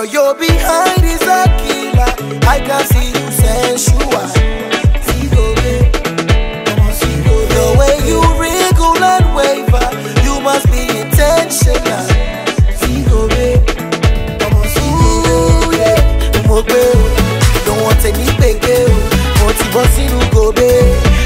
Girl, your behind is a killer. I can see you sensual. The way you wriggle and waver, you must be intentional. Ooh, yeah. Don't want any baby. Want to bust in gobe.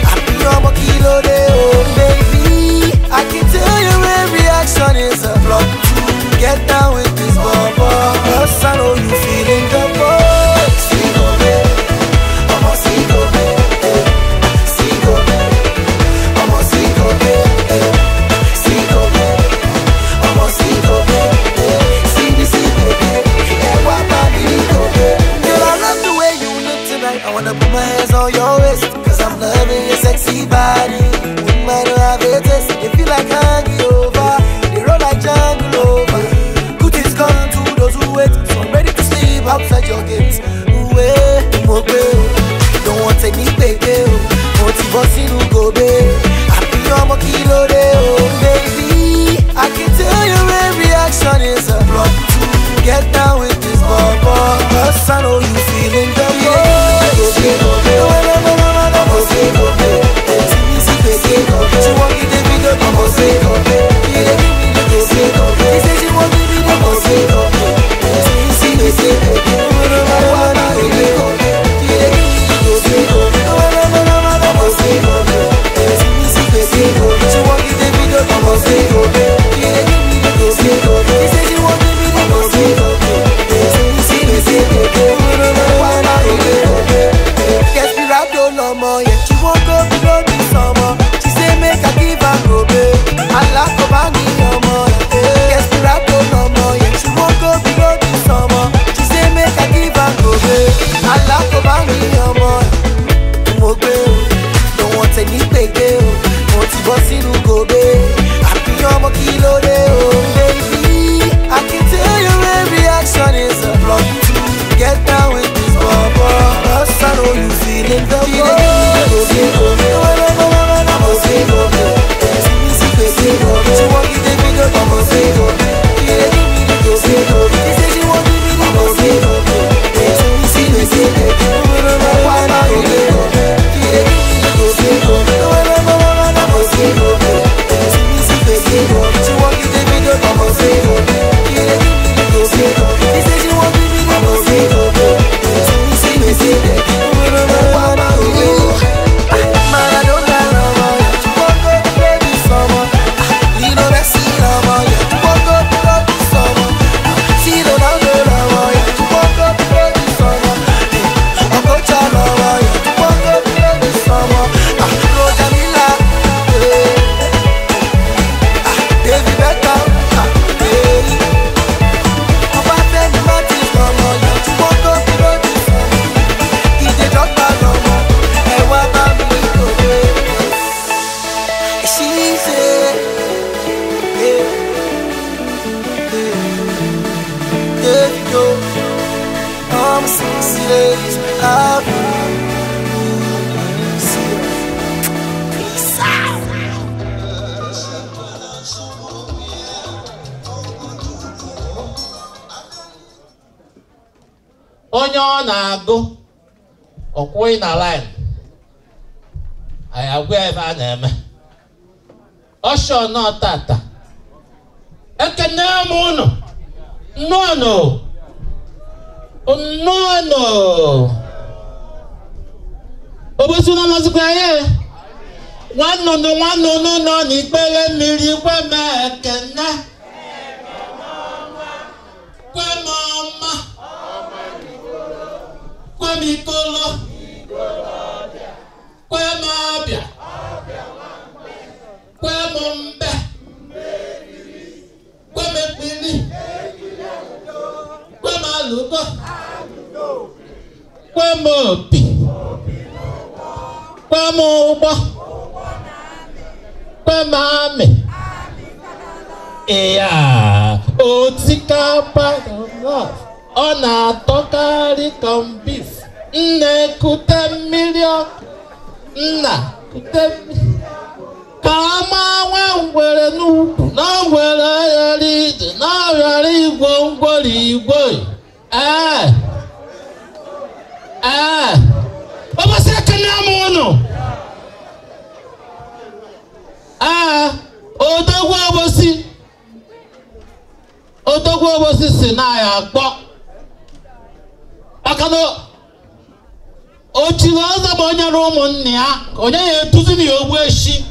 Happy ọmọ kí ló dé o, baby. I can tell your every action is a plot to get down with this bubble. 'Cause I know you feeling the boy. Sigobe, ọmọ sigobe, sigobe, ọmọ sigobe, sigobe, ọmọ sigobe, sigobe, ẹ wá bá mi gobe. Girl, I love the way you look tonight. I wanna put my hands on your waist, 'cause I'm loving your sexy body. Wouldn't mind to have a taste. If you like hanging over, they roll like jungle over. Good things come to those who wait, so I'm ready to sleep outside your gates. Ooh, eh, mo gbé o. Don't want any baby o. Mo ti bọ́ sínú gobe. Àbí ọmọ kí ló dé o, baby. I can tell your every action is a plot to get down with this bubble. 'Cause I know you feeling the boy. Desperado lọmọ yẹn, she wan go below the summer. She say make I give her gobe. Alákòbá ni ọmọ yẹn. Desperado lọmọ yẹn, she wan go below the summer. She say make I give her gobe. Alákòbá ni ọmọ yẹn. Mo gbé o, don't want any gbègbè o. Mo ti bọ́ sínú gobe. Àbí ọmọ kí ló dé o, baby. I can tell your every action is a plot to get down with this bubble. 'Cause I know you feeling the boy. Onye ọ na-agụ ọkwụghị na line anyị agwa ya ebe a na-eme ọshọ nọ tata ekene m unu nnọọnụ nnọọnụ obosi na mazikwa ya nwannụnụ nwannụnụ nọ n'ikpere mmiri kwe m ekene kwe m ọma kwe m ikolo kwe m ọbịa kwe m mbe kwe m ekpili kwe m alụgo kwe m opi kwe m ụgbọ kwe m amị ịya osikapa ọ na-atọkarị corn beef. Nne kute mmiri ọkụ, nna kute mmiri ka ama nwa ngwere n'ukwu na ngwere ghara ije na ghara igwo ngwere igwe. Obosi si na ya akpọ maka na ochiri ọzọ bụ onye na ụmụnne ya onye ya etuziri ya ogbu eshi.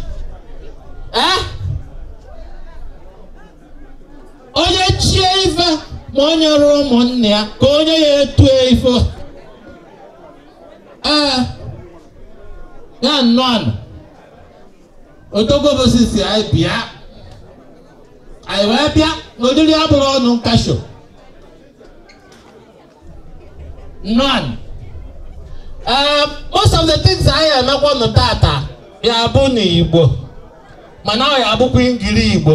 Onye chie ife ma onye rụọ ụmụnne ya ka onye ya etu ife. Ya nnọọ Odogwu Obosi si anyị bịa, anyị wee bịa n'odiri abụrụ ọnụ nkasho nnọọ. Most of the things anyị emekwa nụ tata ya bụ n'Igbo, mana ọ ya abụkwa Ingili Igbo.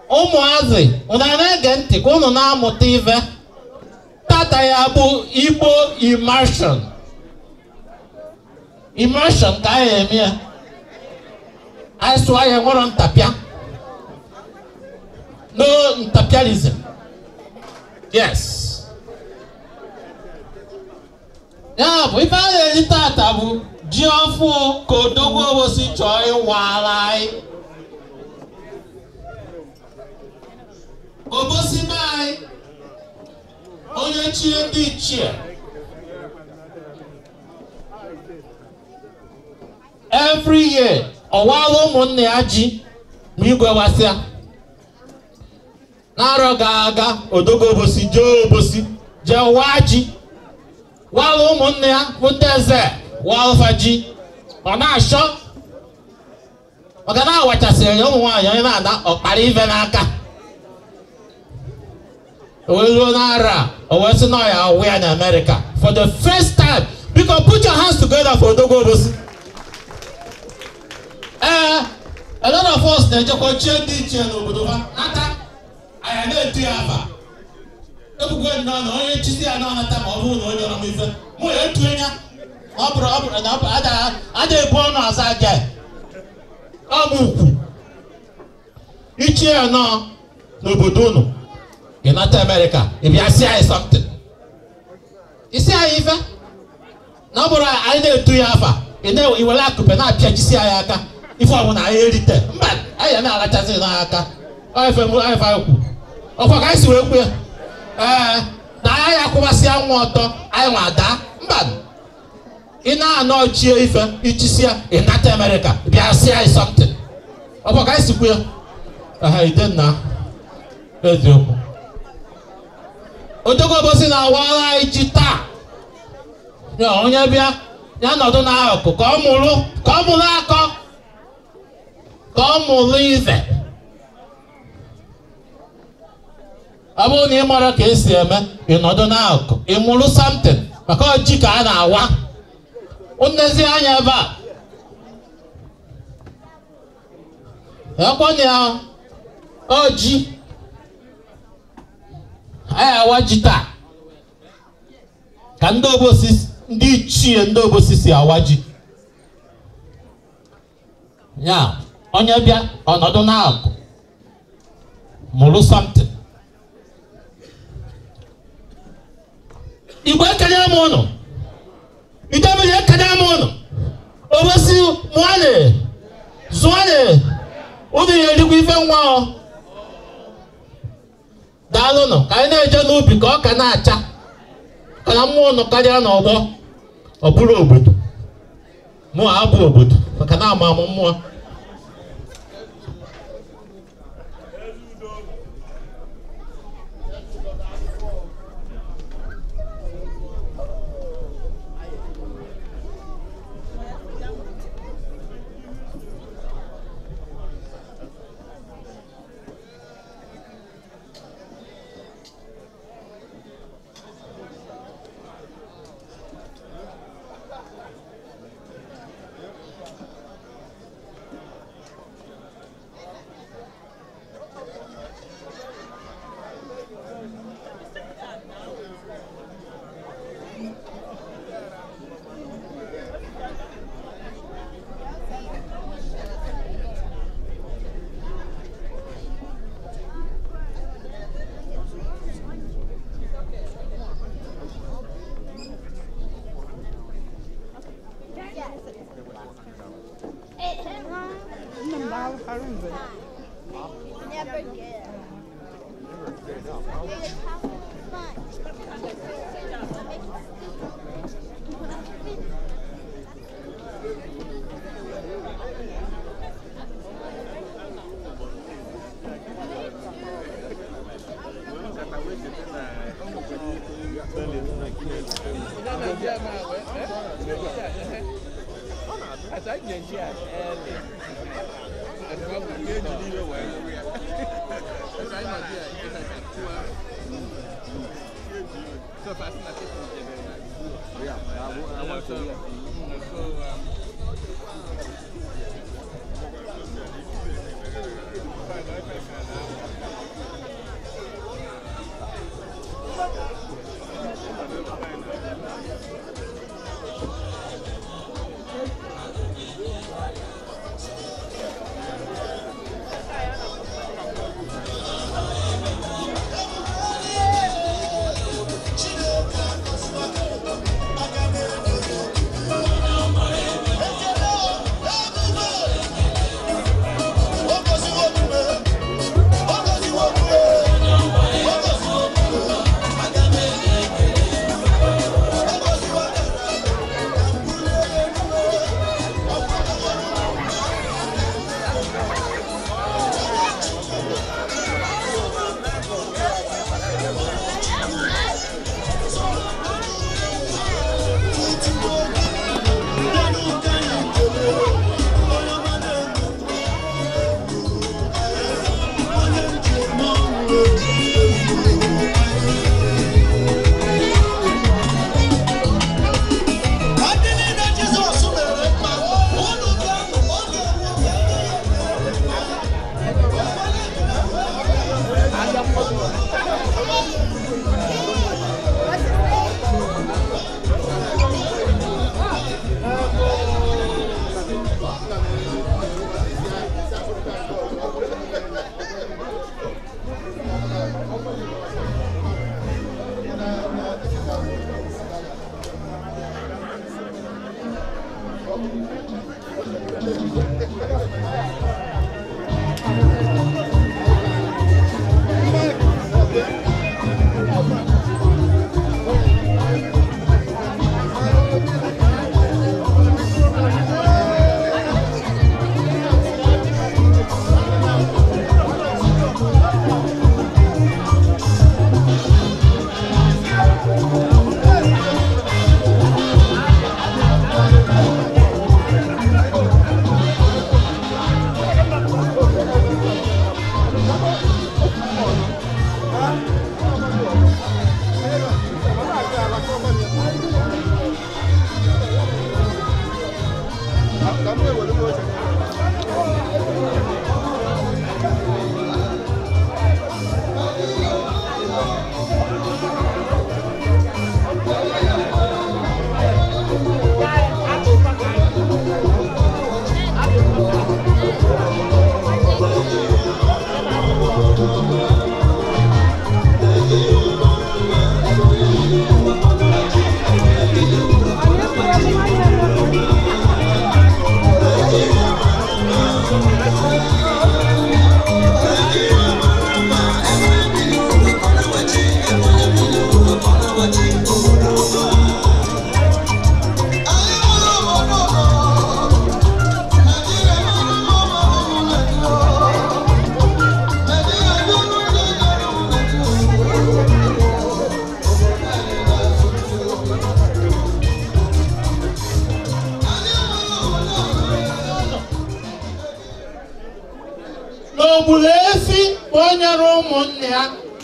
Ụmụazị unu na-ege ntị ka unu na-amụta ife. Tata ya bụ Igbo immersion. Immersion ka anyị eme ya. Anyị sụọ ya nwere ntapịa. No ntapialism. Yes. Ya bụ ife a na-eri tata bụ ji ọfụ ka Odogwu Obosi chọọ ịwara anyị. Obosi be anyị, onye chie ndị ichie. Every year, ọwala ụmụnne ya ji ma igwe wasịa. N'arọ ga-aga, Odogwu Obosi jee Obosi jee waa ji. Wala ụmụnne ya bụ ndị eze walfa ji. Ọ na-achọ maka na awachasịrị ya ụmụ nwaanyị onye na-ada ọkpara ife n'aka. O wee ruo n'arọ a, o wee sị na ọ ya awụ ya na America for the first time. Biko put your hands together for Odogwu Obosi. A lot of us na-ejekwa chie ndị ichie n'obodo ha nata anyị na-etu ya afa. Ebugo nnọọ na onye nchịsi ya na-anata ma ọ bụrụ na onye ọrụ m ife mụ ya etu ya ọ bụrụ na ada ebu ọnụ aza aja ọ bụ ukwu ichie ya nọ n'obodo unu ị nata Amerịka ị bịa sị anyị something, isi anyị ife na ọ bụrụ anyị na-etu ya afa ị na-ewere akụpe na-apịajisi anyị aka ife ọbụla anyị erite mba anyị na-alachazi n'aka ife anyị kwu ọkwa ka anyị si wee kwu ya. Na anyị akwụbasị anwụ ọtọ anyị nwa daa mba. Ị na-anọ chie ife ichisi ya ị nata Amerịka bịa sị anyị something ọkwa ka anyị si kwu ya. Idenna eziokwu Odogwu Obosi na-awara anyị ji taa. Ya onye bịa ya nọdụ n'akụkụ ka ọ mụrụ akọ ka ọ mụrụ ife. Ọ bụrụ na ị mara ka esi eme ị nọdụ n'akụkụ ị mụrụ something maka ji ka a na-awa. Nnezi anya ebe a ekwenye ya ọjị anyị awa ji taa ka ndị Obosi ndị ichie ndị Obosi si awa ji. Ya onye bịa ọnọdụ n'akụ mụrụ something. Igbo ekele m ụnụ, Idemili ekele m ụnụ, Obosi mụanị zụanị unu ya erikwa ife nwa ọ. Daalụnụ ka anyị na-eje n'ubi ka ọ ka na-acha ka na mmụọ ụnụ karịa n'ọgbọ. Ọ bụrụ obodo mụ abụ obodo maka na ama m mmụọ.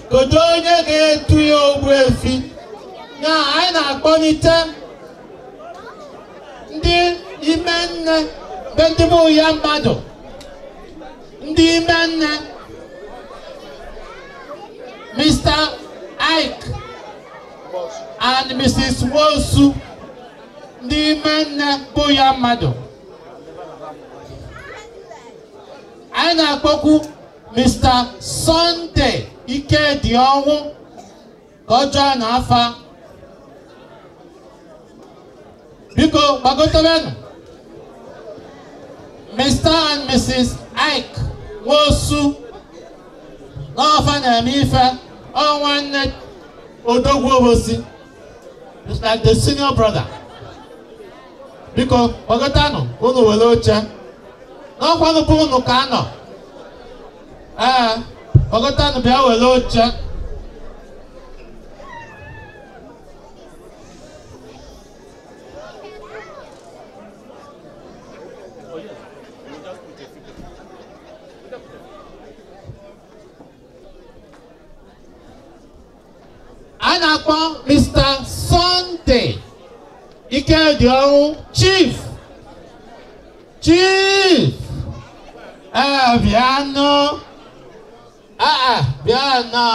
Kedu onye ga-etu ya ogbu efi? Na anyị na-akpọlite ndị ime nne be ndị bụ ya mmadụ, ndị ime nne Mr. Ike and Mrs. Nwosu, ndị ime nne bụ ya mmadụ. Anyị na-akpọkwu Mr. Sunday Ikedi ọnwụ ka ọ jụọ n'afa. Biko gbagotebenụ. Mr. and Mrs. Ike Nwosu n'ọfa na-eme ife ọ nwanne Odogwu Obosi. It's like the senior brother. Biko gbagotanụ unu were oche. N'ọkwanụ bụ unu ka anọ. Ee. Ọgọtanụ bịa were oche. A na-akpọ Mr. Sunday Ikedionwu Chief. Chief. Bịanụ. Bịanụ.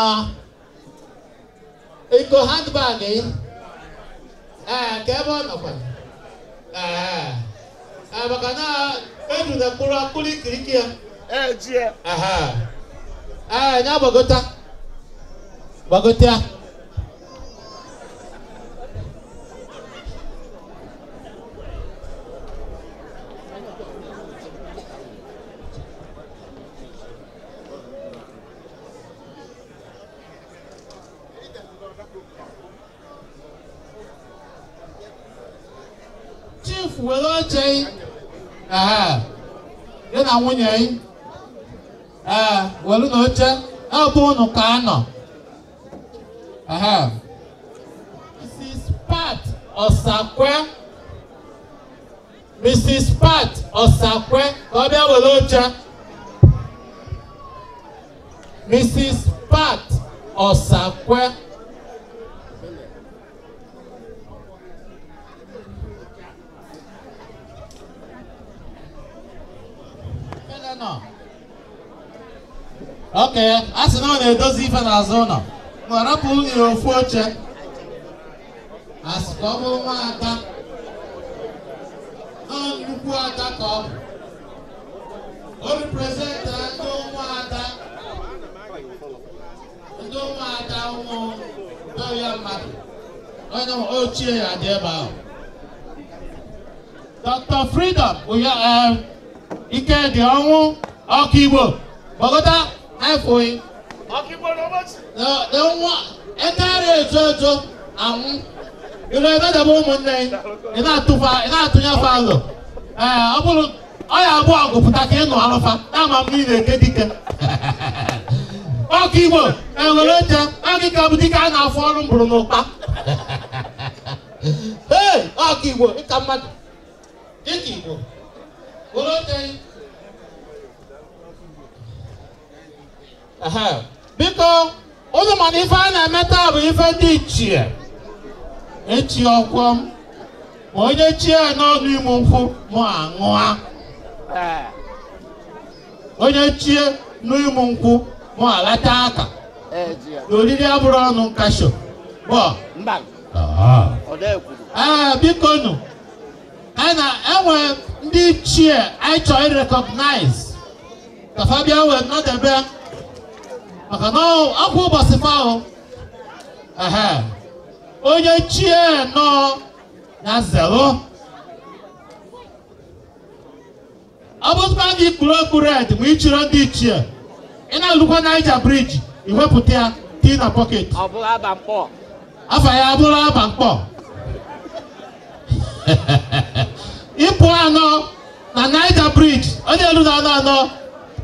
Iko handbag ị. Ka ebe ọ nọkwa. Maka na eju na mkpụrụ akpụrụ ikiriki ya. Nya gbagota. Gbagota. Chief were oche ya na nwunye were na oche ọ bụ unu ka anọ. Mrs. Pat Osakwe, Mrs. Pat Osakwe ka ọ bịa were oche. Mrs. Pat Osakwe. Okay, a sị na ọ na-edozi ife n'azụ ụlọ. Ma rapụ ya ofu oche. Asị ka ọ bụrụ nwa ada. Nọ nnukwu ada ka ọ bụ. O representara ndị ụmụada. Ndị ụmụada ụmụ ya mmadụ. Onye ochie ya dị ebe ahụ. Dr. Freedom Ikedionwu Ọkaigbo. Bogota. Ẹ̀fọ́yín. Ẹ̀kẹ́rẹ́ ètò ètò àwọn ìlú ẹ̀dẹ́dẹ̀bọ̀ ụmụnne ị na-atụnye fa alụ. Ọ bụrụ ọ ya abụọ gụpụta ka ị nụ alụfa na-ama m niile eke dike. Ọkaigbo enwere oche akịka bụ dike a na-afụ ọrụ mbụrụ n'ụkpa. Ee, Ọkaigbo ịka mmadụ. Dịka Igbo. Were oche. Biko, ụnụ mana ife a na-eme taa bụ ife ndị ichie. Echi ọkwọ m, ma onye chie n'ọnụ ime nkwụ mụ aṅụa. Onye chie n'ime nkwụ mụ alata aka. N'oriri abụrụ ọnụ nkasho. Biko nụ, a na-enwe ndị ichie anyị chọrọ ịrekọgnaịz. Ka fa bịa wee nọdebe. Maka na akwụ ụbọchị fahụ. Onye chie nọ na zero. Ọ bụzikwa gị kpuru okpu red ma ị chịrị ndị ichie. Ị na-alụkwa Niger Bridge, i wepụta ya tii na pọket. Afa ya abụrụ aba mkpọ. Ịpụ anọ na Niger Bridge, onye elu na anọ anọ.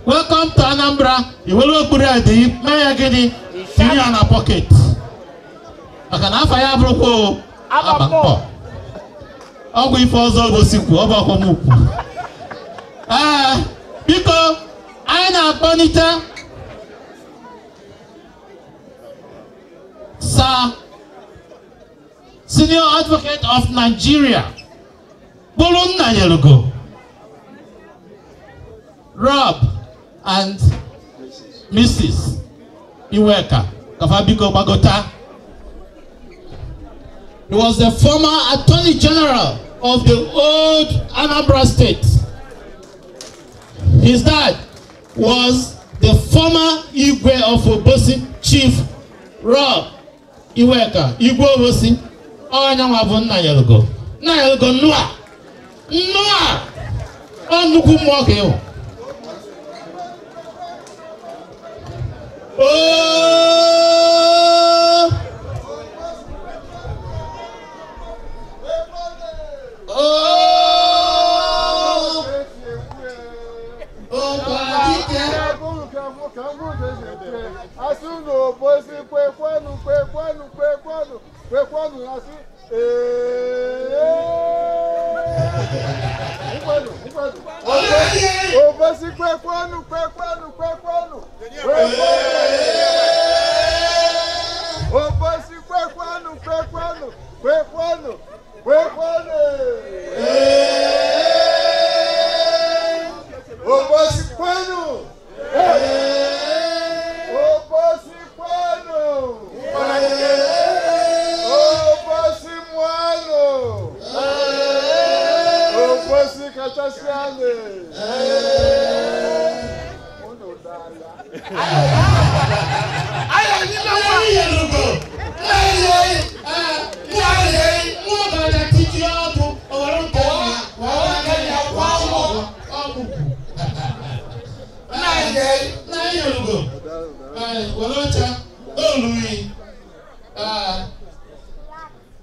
Welcome to Anambra. You will look good. May gịnị tinye ya na pocket. Maka na afa ya abụrụkwa aba mkpọ. Ọgwụ ife ọzọ gosikwu, ọ bụ ọkwa. Biko, anyị na-akpọlite Sir Senior Advocate of Nigeria, bụrụ nna nyelugo Rob and Mrs. Iweka Kafabiko Bagota. He was the former Attorney General of the old Anambra State. His dad was the former Igwe of Obosi, Chief Rob Iweka, Igwe Obosi. Onye bụ nna nyelugo. Nna nyelugo nnua. Nnua! Ọ nnukwu mmụọ ka ịhụ. Oh! Oh! Oh,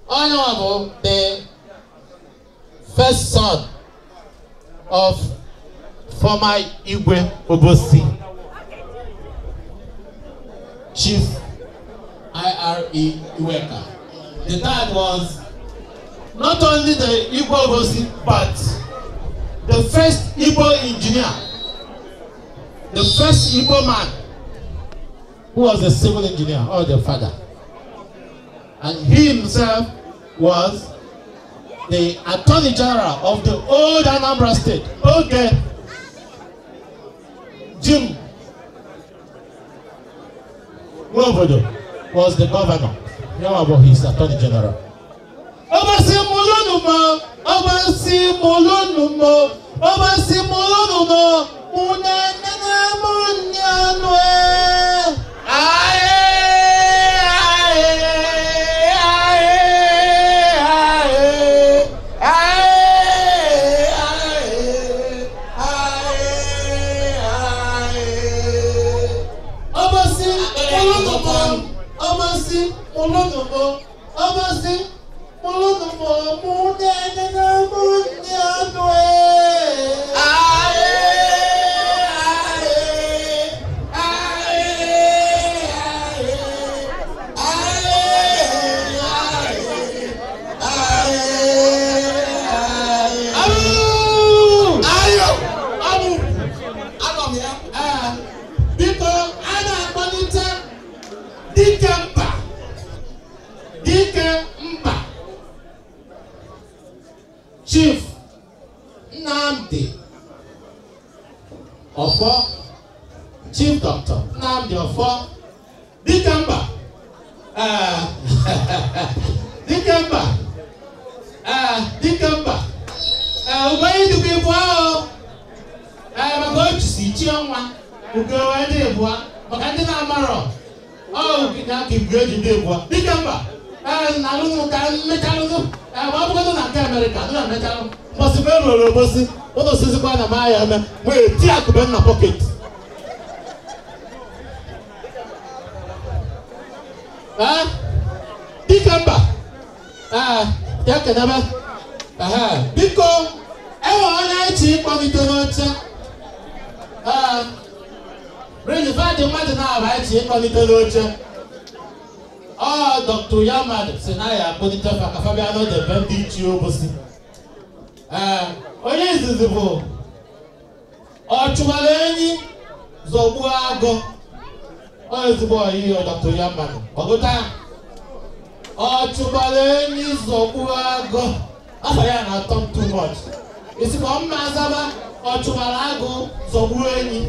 Onye the first son of former Igwe Obosi, Chief I.R.E. Iweka. The dad was not only the Igwe Obosi, but the first Igbo engineer, the first Igbo man who was a civil engineer, or the father. And he himself was the Attorney General of the old Anambra State. Okay. Jim Nwobodo was the governor. He was his Attorney General. Obasi Molonumo, Obasi Molonumo, Obasi Molonumo, Munanana Munyanwe. Aye, aye, aye, aye, aye, aye. Obasi Molonumo, Obasi Molonumo, Obasi Molonumo, Munanana Munyanwe. Aye. Chief Nnamdi Ofo, Chief Doctor Nnamdi Ofo, Dikemba, Dikemba, Dikemba, Ubayi dukwa ịbụọ o, maka o jisi chi ọnwa, ugo wee dị ịbụọ, maka ndị na-amarọ, ọ na ka igwe eji dị ịbụọ, Dikemba, na alụnụ ka mmechalụnụ. Ma ọ bụgodị na nke Amerịka, ndị na-emechalụ mbọsị mgbe e ruru obosi, ụlọ osizikwa na maa ya eme, wee ti akụbe na pọket. Dikemba, ya kedebe, biko, enwe onye echi ịkpọlite n'oche. Rinifadị mmadụ na-aba echi ịkpọlite n'oche. Dr. Yamad si na ya akpọlite ka Fabiano debe ndị ichie Obosi. Onye izizi bụ ọchụwara enyi zọgbuo agụ. Ọ ezigbo ọyị Dr. Yamad. Ọgụta ọchụwara enyi zọgbuo agụ. Afọ ya na-atọ m too much. Isi ka mma azaba ọchụwara agụ zọgbuo enyi.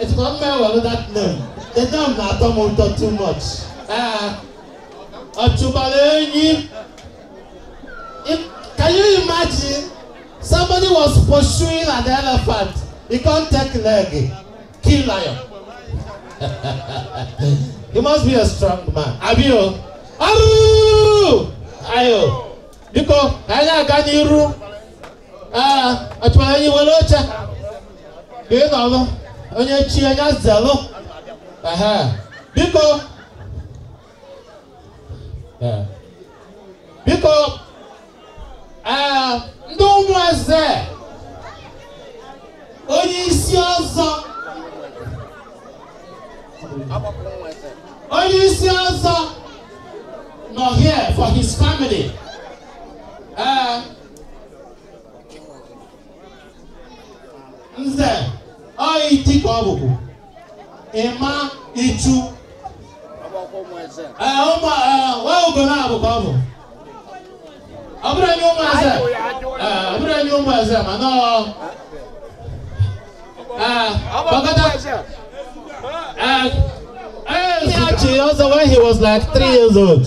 Isi ka mma ewere that name. The name na-atọ m ụtọ too much. Ọchụbara enyi. Can you imagine? Somebody was pursuing an elephant. He can't take leg. Kill lion. He must be a strong man. Abio. Aru! Ayo. Biko, anyị na-aga n'iru. Ọchụbara enyi were oche. Ka ị nọrọ. Onye chi anya zelụ. Biko, biko, ndị ụmụ eze, onye isi ọzọ, onye isi ọzọ nọ here for his family. Nze, ọ iti ka ọ bụbu. Emma Ichu. Ụmụ na-abụ ka ọ bụ. Ọ bụrụ enyi ụmụ eze. Ọ bụrụ enyi ụmụ eze mana ọ. Bọkọta. Actually, also when he was like 3 years old.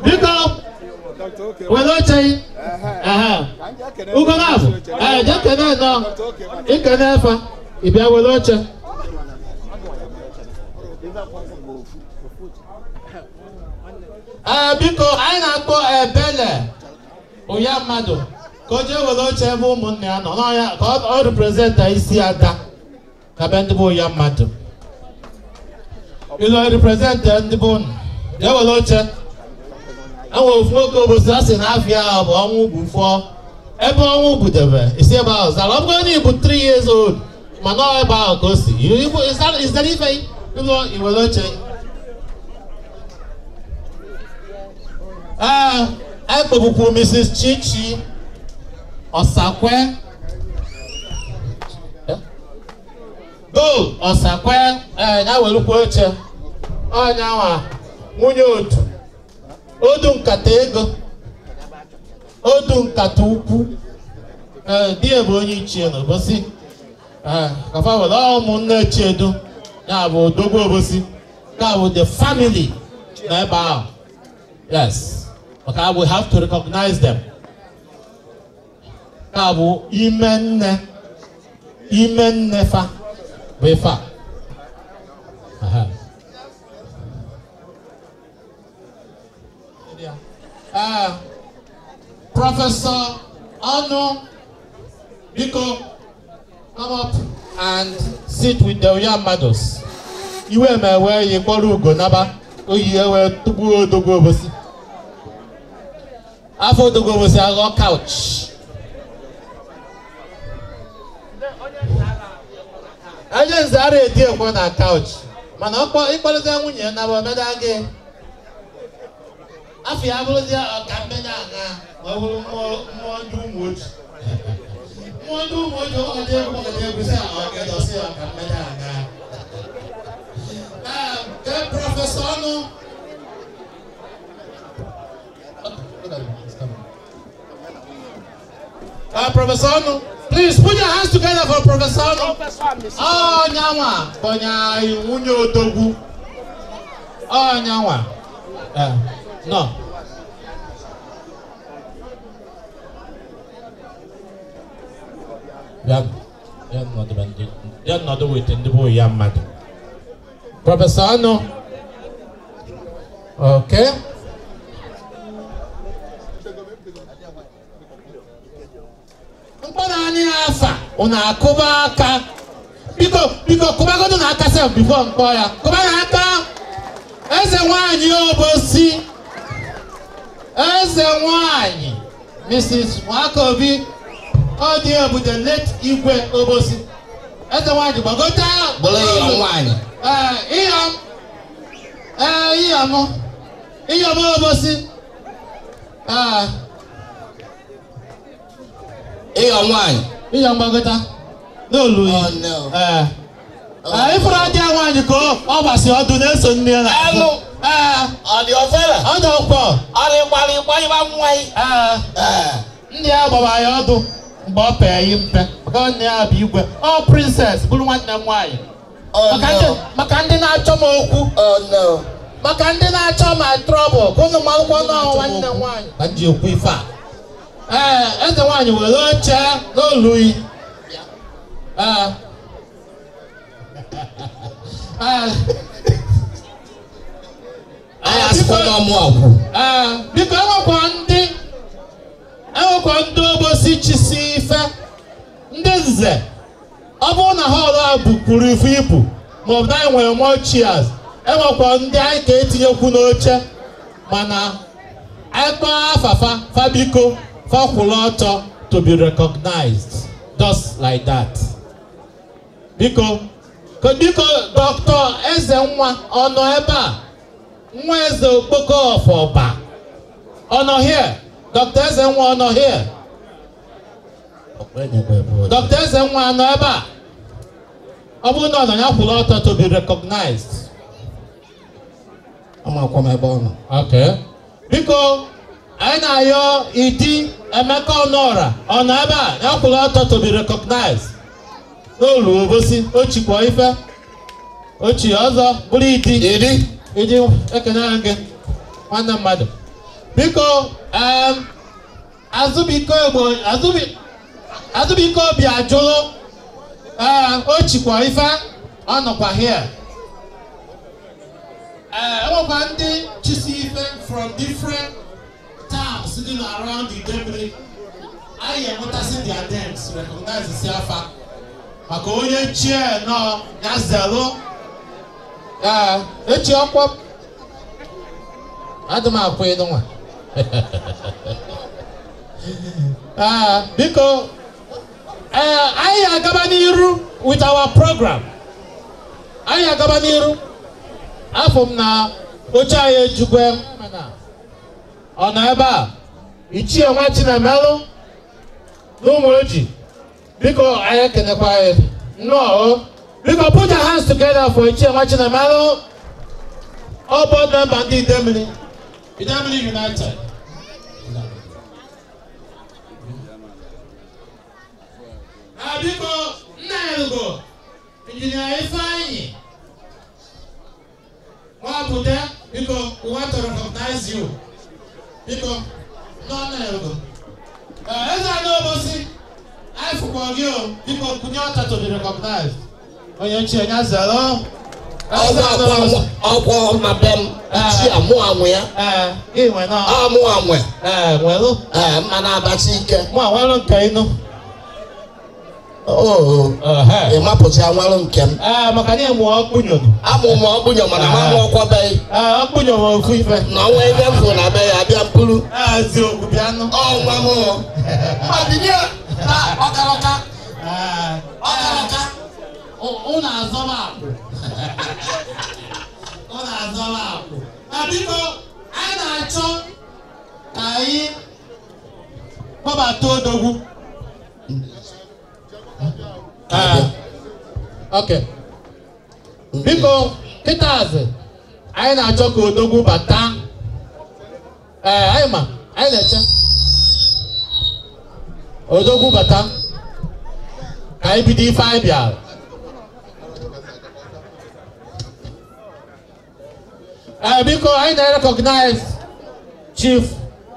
Biko were oche ugo na-abụ jee kene nọ ikene efa ị bịa were oche. Biko anyị na-akpọ Ebele Ụya mmadụ ka o jee were oche ebe ụmụnne ya nọ n'ọya ka ọ representa isi ada ka be ndị bụ ụya mmadụ. Ịlọ representa ndị bụ unu jee were oche. Enwere ofu nwoke obosi a sị na afịa ahụ bụ ọnwụ bụ fụọ ebe ọnwụ budebe isi ebe ahụ zara ọ bụrụ na ị bụ 3 years old mana ọ ebe ahụ ka o si ịzara ife ịlọ iwere oche. Anyị kpọbukwu Mrs. Chichi Osakwe Gold Osakwe ya werukwa oche ọnyanwa nwunye otu odu nkata ego odu nkata ukwu di ya bụ onye ichie na Obosi kafa were ụmụnne Chiedu ya bụ Odogwu Obosi ka bụ the family na ebe ahụ. Yes, okay, we have to recognize them. Ka bụ ime nne fa bụ ife a. Professor Anu, biko, come up and sit with the Uyamados. Iwe mewe yi kpọrọ ugo naba oyi ewe tugbuo Odogwu Obosi. Afọ Odogwu Obosi aghọ couch. Onye nze ara edi ekwe na couch mana ịkpọrọzie nwunye naba omeda gị. Afọ ya bụrụzie ọka mmeda aṅa ma ọ bụrụ mmụọ ndị ụmụ oji. Mmụọ ndị ụmụ oji ọkọdị egwu ọkọdị egwu sị ọgịdọsị ọka mmeda aṅa. Professor Anu. Professor Anu, please put your hands together for Professor Anu. Oh, nyawa, bonya nwunye Odogwu. Oh, nyawa. No. Ya nọdụ with ndị bụ ya mmadụ. Professor Anu. Okay. Mkpọrọ anyị afa unu akụba aka. Biko biko kụbagodu na aka sef before mkpọ ya. Kụba na aka. Eze nwanyị Obosi. Eze nwanyị Mrs. Nwakobi ọ dị ebu the late Igwe Obosi. Eze nwanyị gbagota. Bụrụ ya nwanyị. Iyom. Iyom. Iyom Obosi. Iyom nwanyị. Iyom gbagota. N'olu yi. Oh no. Ifuru adị nwaanyị ka ọ gbasi ọdụ na-eso nne ya na. Elu. Ọ dị ofere. Ọ dị ọkwọ. Ọ dị mgbali ịgba nwa yi. Ndị ya gbara ya ọdụ mgbe ọ pee yi mpe. Maka nne ya bụ igwe. Ọ princess bụrụ nwanne m nwaanyị. Maka ndị na-achọ m okwu. Oh no. Maka ndị na-achọ ma trouble ka ụnụ malụkwa nọọ nwanne m nwaanyị. Ka m ji ekwu ife a. Eze nwaanyị were oche n'olu yi. Anyị asịkwa na ọmụ akwụ. Biko enwekwa ndị Obosi chisi ife ndị nze ọ bụrụ na họọlụ a bukwuru ife ibu maọbụ na anyị nwere more chairs enwekwa ndị anyị ka etinyekwu n'oche mana anyị kpọọ afafa fabiko fakwụrụ ọtọ to be recognized just like that. Biko biko Dr. Ezenwa ọ nọ ebe a? Nwa eze Okpoko of Ọba ọ nọ here? Dr. Ezenwa ọ nọ here? Dr. Ezenwa nọ ebe a? Ọ bụrụ na ọ nọ ya kwụrụ ọtọ to be recognized. Amakwa m ebe ọ nọ. Okay. Biko anyị na-ayọ Idi Emeka Ọnụọra ọ nọ ebe a ya kwụrụ ọtọ to be recognized. N'olu Obosi o chikwa ife ochi ọzọ bụrụ idi Idi. Idi ekene gị nwanne mmadụ. Biko Azụbike Ogbo Azụbike Obi ajụlụ ee o chikwa ife ọ nọkwa here. Ee enwekwa ndị chisi ife from different towns dị around Idemili. Anyị enwetasị their names recognize si afa maka onye chie nọ ya zelụ. Ee echi ọkwa adị m akwụ ịnụ nwa. Ee biko ee anyị agaba n'iru with our program. Anyị agaba n'iru. Afọ m na oche anyị ejukwe ọ nọ ebe a Ichie nwa Chinemelụ na Ụmụoji. Biko anyị ekenekwa anyị nnọọ. Biko put your hands together for Ichie nwa Chinemelụ, all board member ndị Idemili, Idemili United. Biko nna ya ugo Engineer Ifeanyi Nwabude, biko we want to recognize you. Biko nọ nna ya ugo. Eze Ana Obosi anyị fụkwa gị o, biko kunye ọta to be recognized. Onye nchi onye zero. Ọgwụ ọgwụ ma be m chi amụ anwụ ya. Ee, gị nwe nọ. Amụ anwụ. Ee, nwelụ. Ee, mma na-abacha ike. Mụ anwelụ nke ịnụ. Oo. Ị mapụcha anwelụ nke m. Ee, maka na ịmụ ọkpụnyo. Amụ m ọkpụnyo mana m amụ ọkwabeghị. Ee, ọkpụnyo bụ ofu ife. Na ọnwa ebe m fụrụ na be ya abịa mkpụrụ. Ee, eziokwu bịanụ. Ọnwa m. Ma binye na ọkaraka. Ee. Ọkaraka. Ụnụ azọba akwụ. Ụnụ azọba akwụ. Na biko, anyị na-achọ ka anyị kpọbata odogwu. Okay. Biko, kịtaazị, anyị na-achọ ka odogwu bata. Ee, anyị ma, anyị na-eche. Odogwu bata. Ka anyị bido ife anyị bịara. Biko, anyị na-recognize Chief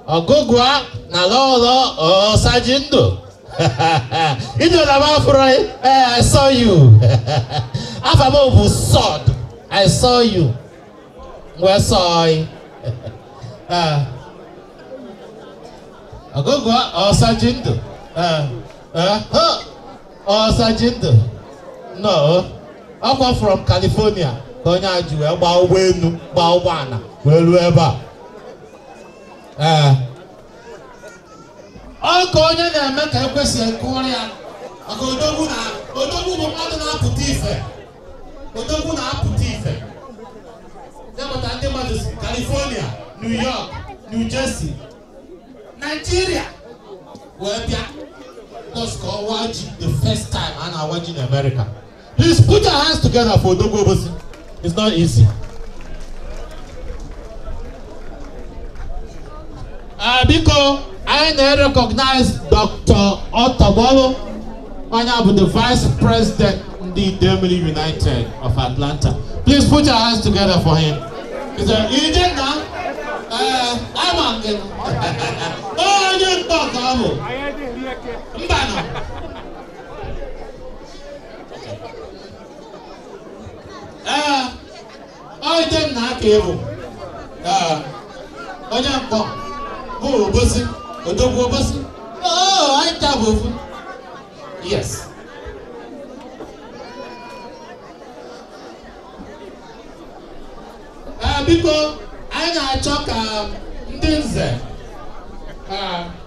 Ogugua na Lolo Osajindo. Ido na mafuro, I saw you. Afa m bụ sword. I saw you. Mgbe saw you. Ogugua Osajindo. Osajindo. No. Ọkwa from California. Ka onye a ji wee gbaa ụgbọelu gbaa ụgbọala wee ruo ebe a. Ee. Ọ ka onye na-eme ka ekwesị ekụrụ ya maka odogwu na odogwu bụ mmadụ na-apụta ife. Odogwu na-apụta ife. Ya maka ndị mmadụ si California, New York, New Jersey, Nigeria wee bịa. Just ka ọwa ji the first time a na-awa ji na America. Please put your hands together for Odogwu Obosi. It's not easy. Biko, I recognize Dr. Otogbolu, onye bụ the Vice President ndị Idemili United of Atlanta. Please put your hands together for him. He's a Idenna. Ama nke onye mkpọ ka ọ bụ. Mbanụ. Ee, ọ Idenna ka ị bụ. Ee, onye mkpọ bụ Obosi, Odogwu Obosi. Oh, anyị taa bụ ofu. Yes. Ee, biko, anyị na-achọ ka ndị nze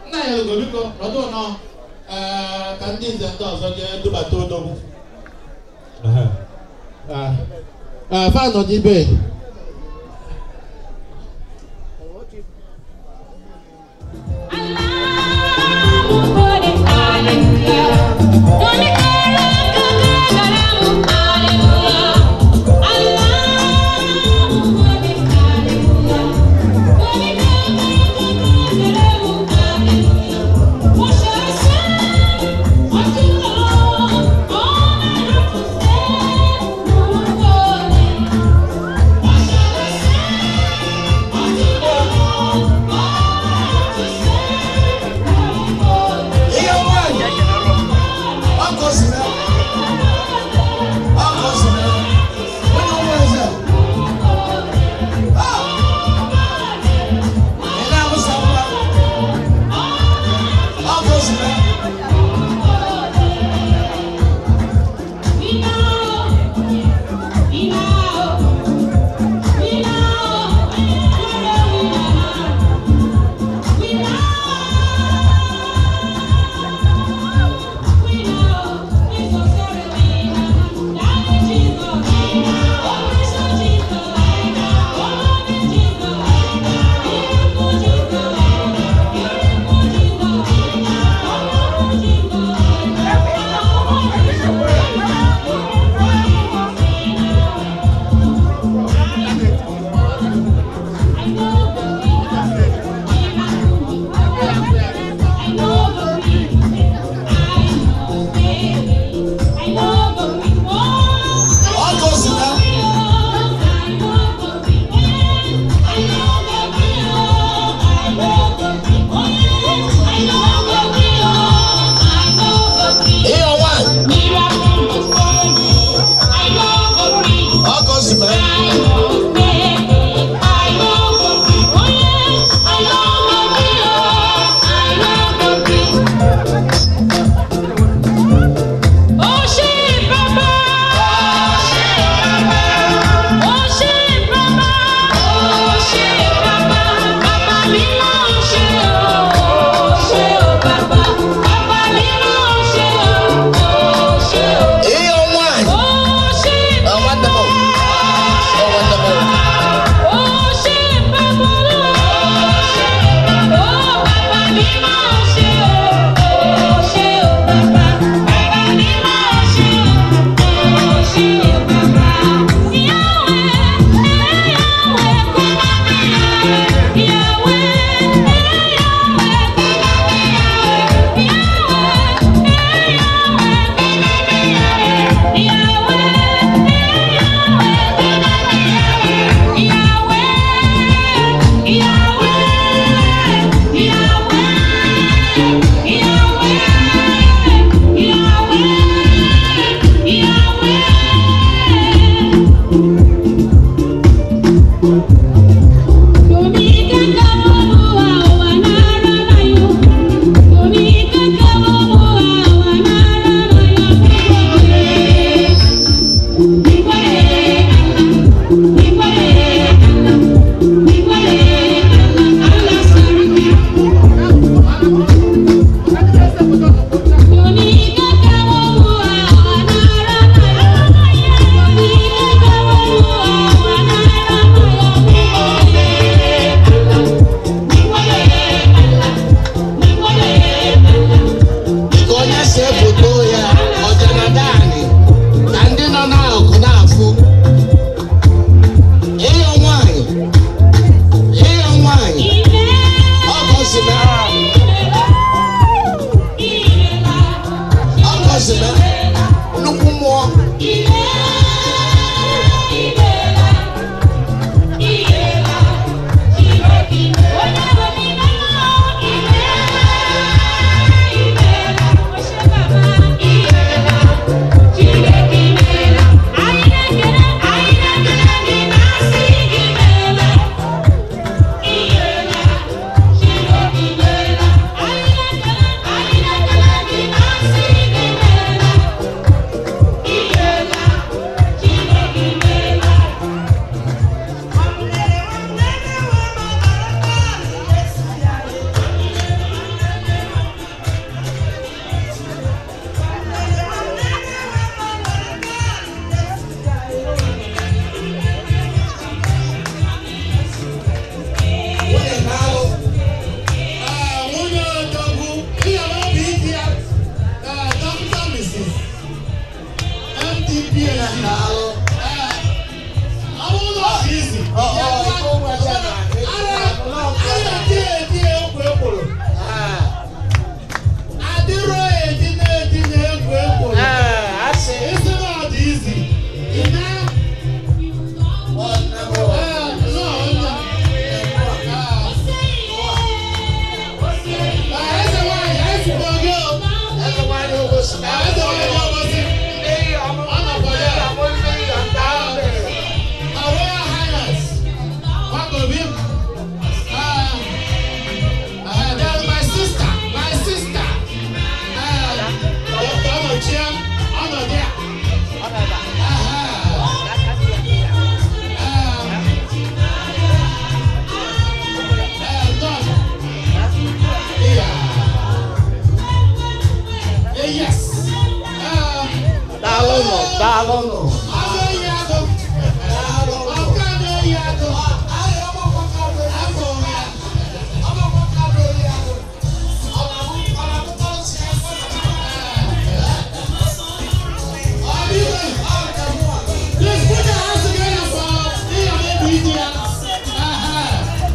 nna ya ogo biko nọdụ nọ ka ndị nze ndị ọzọ jee dubata odogwu. Fa nọ n'ibe. Hallelujah.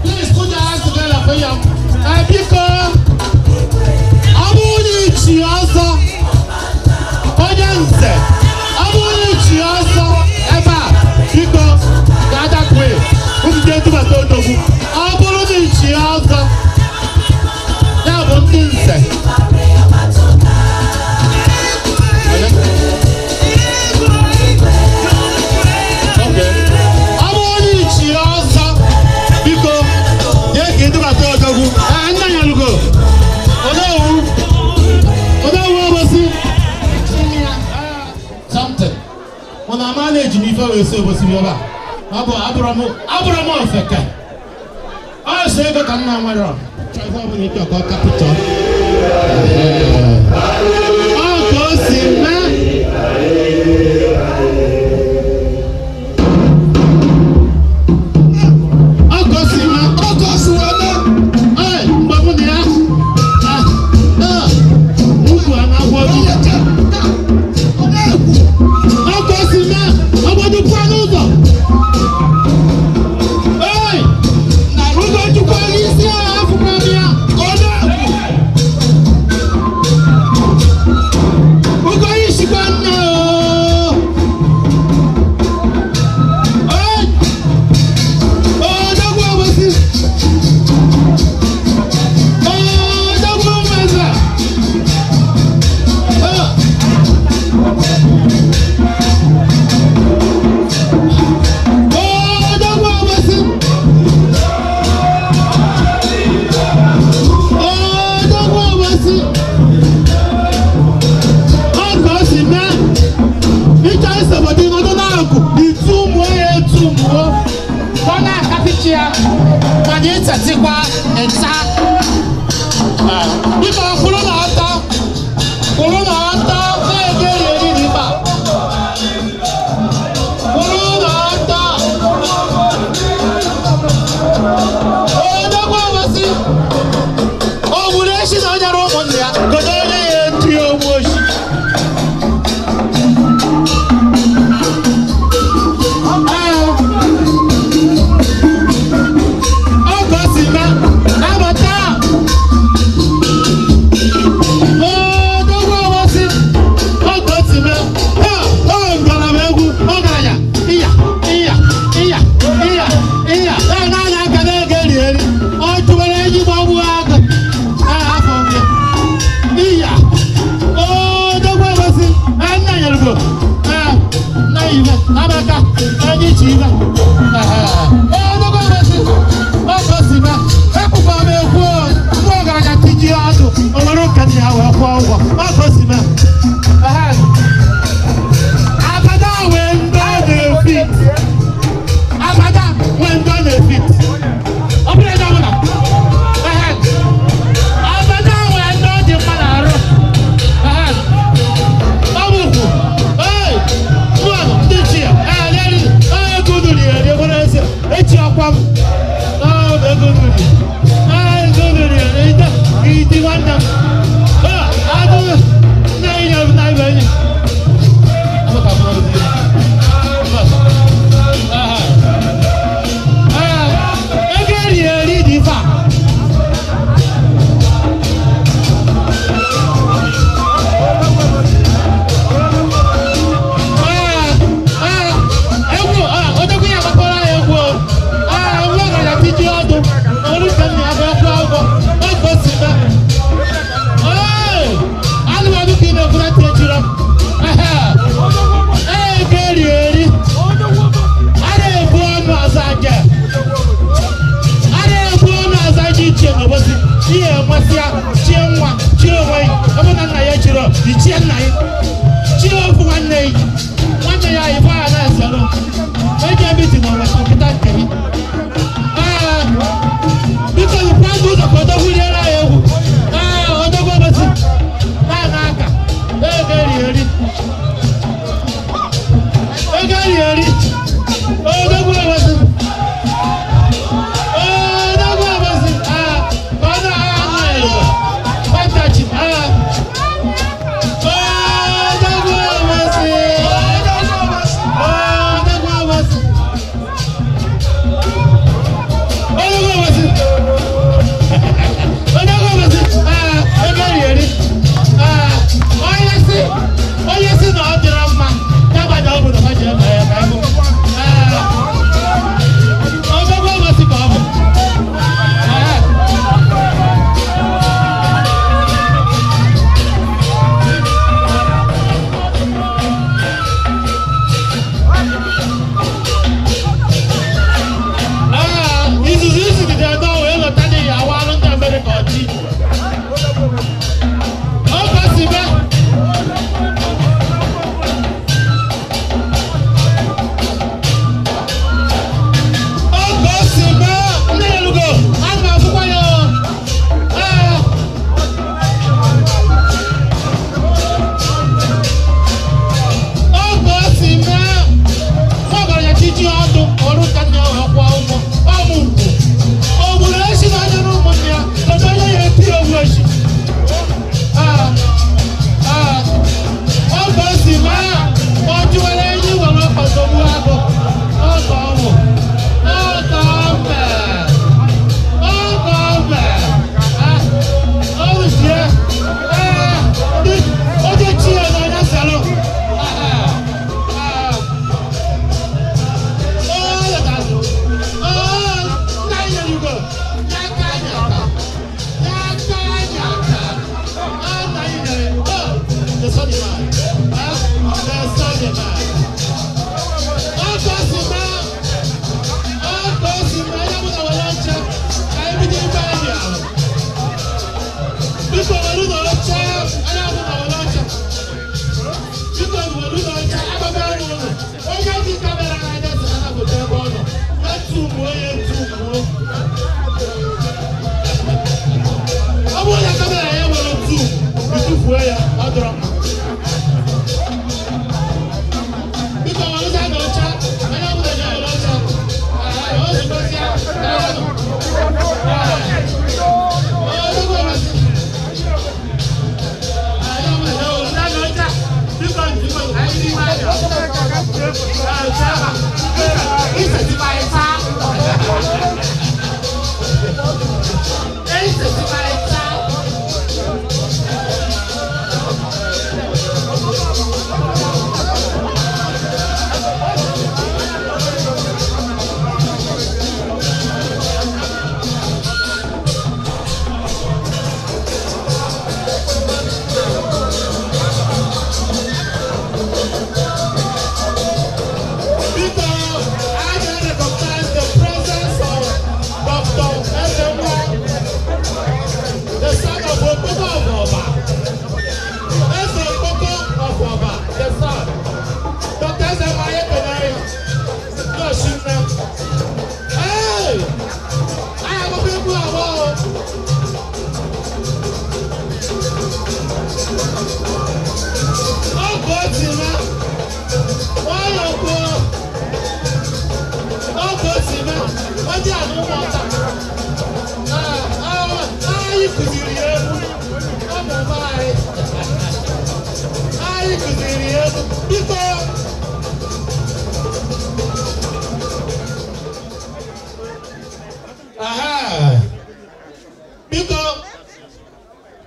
Please put your hands together for Iyam. Biko, ọ bụrụ na ichi ọzọ, onye nze, ọ bụrụ na ichi ọzọ ebe a, biko, ga-adakwe, unu ga-edubata odogwu. Ọ bụrụ na ichi ọzọ, ya bụ ndị nze. Ọ bụrụ na ichi ọzọ, biko, jee ka edubata odogwu. Nna ya lugo. Onowu. Onowu Obosi. Something. Mụ na ama na-eji m ife wee si Obosi bịa ebe a. Ọ bụ abụrụ m ofeke. Ọ sọ ego ka nna nwere ọ. Chọọ ife ọbụla ịchọ ka ọ kapịtọ. Ọ ka o si mee. Ọ ka o si mee. Ọ ka o si wee mee. Ee, mgbe mụ na ya, ukwu a na-agwọ gị. Ọ ka o si mee, obodo pụọ n'ụzọ. Ee, Ugochukwu onye isi ala afụkwa m ya. Ọ na-ekwu. Ugo isikwa nne o. Ee, odogwu Obosi. Odogwu Ụmụeze. Odogwu Obosi. Odogwu Obosi. Ọ ka o si mee. Ịchọ isobodo ịnọdụ n'akụ itu ụmụ ya etu mụọ. Ọ na-akapichi ya mana ịchatikwa ịcha. Biko kwụrụ na ọtọ. Kwụrụ na ọtọ na-ege eri n'ikpa. Kwụrụ na ọtọ. Odogwu Obosi. O gburu echi na o nyere ụmụnne ya. Godo onye ya etu ya ogbu ochi. Ọ ka o si mee. Abata. Odogwu Obosi. Ọ ka o si mee. Ha! Ọ ngalaba egwu. Ọgaranya. Iya, iya, iya, iya, iya. Ee, naanị aka na-ege eri eri. Ọ tụwara enyi ma ọ bụ agụ. Ee, afọ gị. Iya. Odogwu Obosi. Ee, nna nyerugo. Ee, nna ya ibe. Abaka. Enyi chi ibe. Ee, Odogwu Obosi. Ọ ka o si mee. Ekwukwa m ekwu o. Ndị ọgaranya tijie ọdụ. O were ụka ndị ha wee kwụọ ụgwọ. Ọ ka o si mee. Ee. Abada nwee ndị ọ na-efit. Abada nwee ndị ọ na-efit. Ọ bụrụ ebe ọbụla. Ee. Abada nwee ndị ọ dị mma n'arụ. Ee. Ọ bụkwu. Ee. Mụanụ ndị chi ya. Ee, leri. Ee, ego unu riri eri, bụrụ ezi. Echi ọkwa m. Ee, ego unu riri. Ee, ego unu riri eri. Ide, ide nwanne m. Ee, agụụ. Dị a n'ụmụọta. Anyị kụziri ya egwu. Ọmụma anyị. Anyị kụziri ya egwu. Biko. Aha. Biko,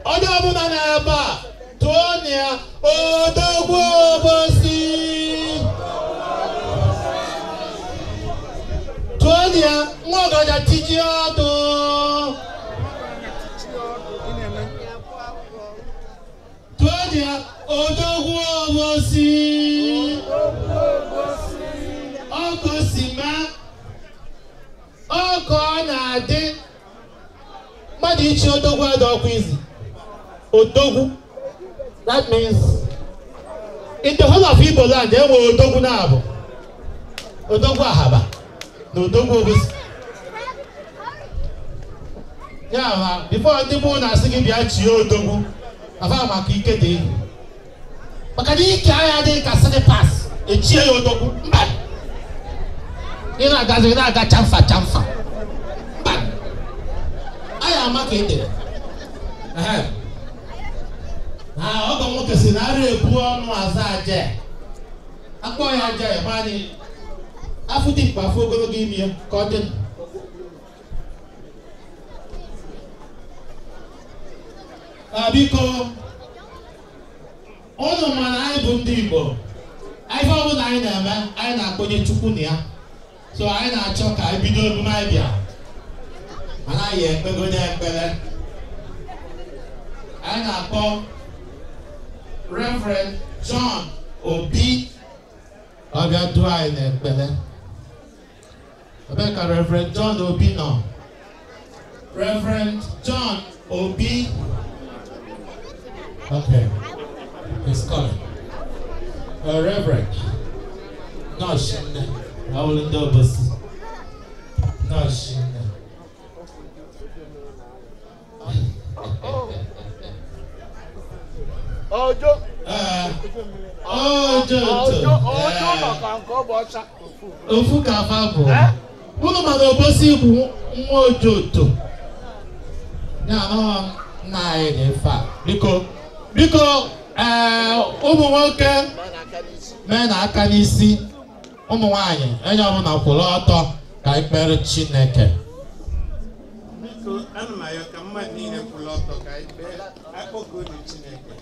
onye ọbụla na-ebe a, tụọ ya Odogwu Obosi. Tụọ ya nwa ọgaranya tiji ọdụ. Tụọ ya Odogwu Obosi. Ọkụ si mee. Ọkụ ọ na-adị mmadụ ichi odogwu adị ọkụ izi. Odogwu, that means in the whole of Igbo land enwere odogwu na-abụ Odogwu Ahaba na Odogwu Obosi. Ya ma before ndị gboo na-asị gị bịa chie odogwu, afa maka ike dị, maka na ike agha adịghị ka slippers echie ya odogwu. Mba, ị na-agazi ị na-aga chamfa chamfa. Mba, anyị ama ka ị dere. Na ọgọ nwoke si na ara ebu ọnụ aza aja, akpọ ya aja ya ma anyị afụ dị mkpa afụ ogologo imi ya ka ọ dị. Biko, ụnụ mana anyị bụ ndị Igbo, ife ọbụla anyị na-eme anyị na-akpọnye Chukwu na ya. So anyị na-achọ ka anyị bido emume anyị bịa, mana anyị ekpegodo ekpere. Anyị na-akpọ Reverend John Obi ọ bịa duo anyị n'ekpere. Ebee ka Reverend John Obi nọ? Reverend John Obi. Okay, he's coming. Reverend Nọọsụ nne, ọwụlụ ndị Obosi. Nọọsụ nne. Ojo. Ojo. Ojo. Ojo maka nke ọ bụ ọcha. Ofu ka afa bụ. Unu ma na Obosi bụ nwa Ojoto. Ya nọ nna anyị na-efe a. Biko, biko, ụmụ nwoke mee na aka n'isi, ụmụ nwaanyị onye ọbụla kwụrụ ọtọ ka anyị kpere Chineke. Biko, ana m ayọ ka mmadụ niile kwụrụ ọtọ ka anyị kpee akpọkuo Chineke.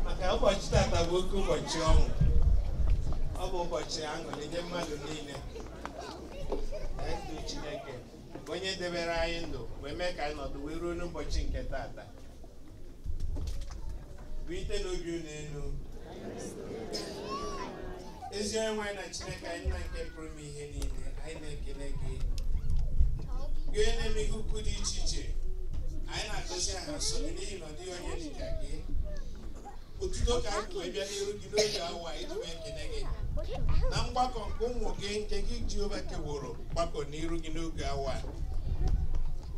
Maka ụbọchị tata bụ oke ụbọchị ọṅụ. Ọ bụ ụbọchị aṅụrị nye mmadụ niile. Ndụ Chineke bụ onye debere anyị ndụ wee mee ka anyị nọdụ wee ruo n'ụbọchị nke tata. Bụ ite n'obi unu elu. Ezi onye nwe anyị na Chineke anyị nna nke pụrụ ime ihe niile, anyị na-ekele gị. Gị onye na-eme ihe ukwu dị iche iche, anyị na-agọzi aha nsọ gị n'ihi na ọ dịghị onye dị ka gị. Otuto ka anyị wee bịa n'iru gị n'oge awa iji wee kene gị. Na mgbakọ nke ụmụ gị nke gị Jehova keworo mgbakọ n'iru gị n'oge awa.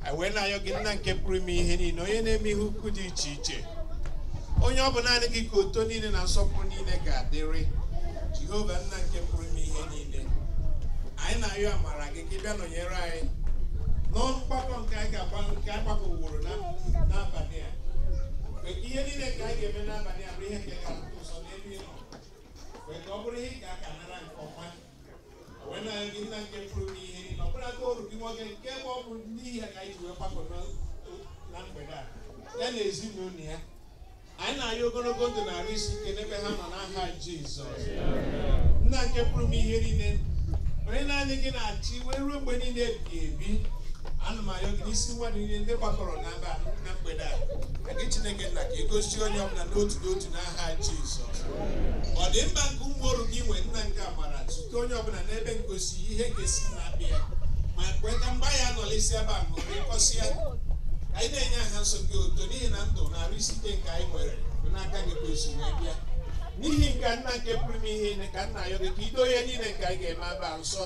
Anyị wee na-ayọ gị nna nke pụrụ ime ihe niile, onye na-eme ihe ukwu dị iche iche, onye ọ bụ naanị gị ka oto niile na nsọpụrụ niile ga-adịrị. Jehova nna nke pụrụ ime ihe niile, anyị na-ayọ amara gị ka ị bịa nọnyere anyị n'mgbakọ nke anyị ga-agba nke anyị gbakọworo n'abalị a. Ihe niile nke anyị ga-eme n'abalị a bụ ihe nke ga-atụ ụzọ n'ebe ị nọ, wee ka ọ bụrụ ihe ị ga-aka nara nke ọma. Wee na-ayọ gị nna nke pụrụ ime ihe niile, ọ bụrụ aka oru gị nwoke nke bụ ọ bụ n'ihi ya ka anyị ji wee gbakọ na mgbede a, ya na ezinụlọ ya. Anyị na-ayọ ogologo ndụ na arụ isi ike n'ebe ha nọ n'aha Jizọs. Nna nke pụrụ ime ihe niile, onye naanị gị na-achị wee ruo mgbe niile ebighị ebi, ana m ayọ gị n'isi mmadụ niile ndị gbakọrọ n'aba na mgbede a, ka gị Chineke nna ka ị gosi onye ọbụla n'otu n'otu n'aha Jizọs. Ọ dị mkpa nke ụmụ ọrụ gị nwee nna nke amara zute onye ọbụla n'ebe ngosi ihe ngosi na-abịa, ma kwee ka mgba ya nọlisi ebe a ma ọ anyị na-enye aha nsọ gị oto n'ihi na ndụ na arụ isi ike nke anyị nwere bụ n'aka gị ka o si wee bịa. N'ihi nke nna nke pụrụ ime ihe niile ka nna ayọ gị ka ido ya niile nke anyị ga-eme aba nsọ,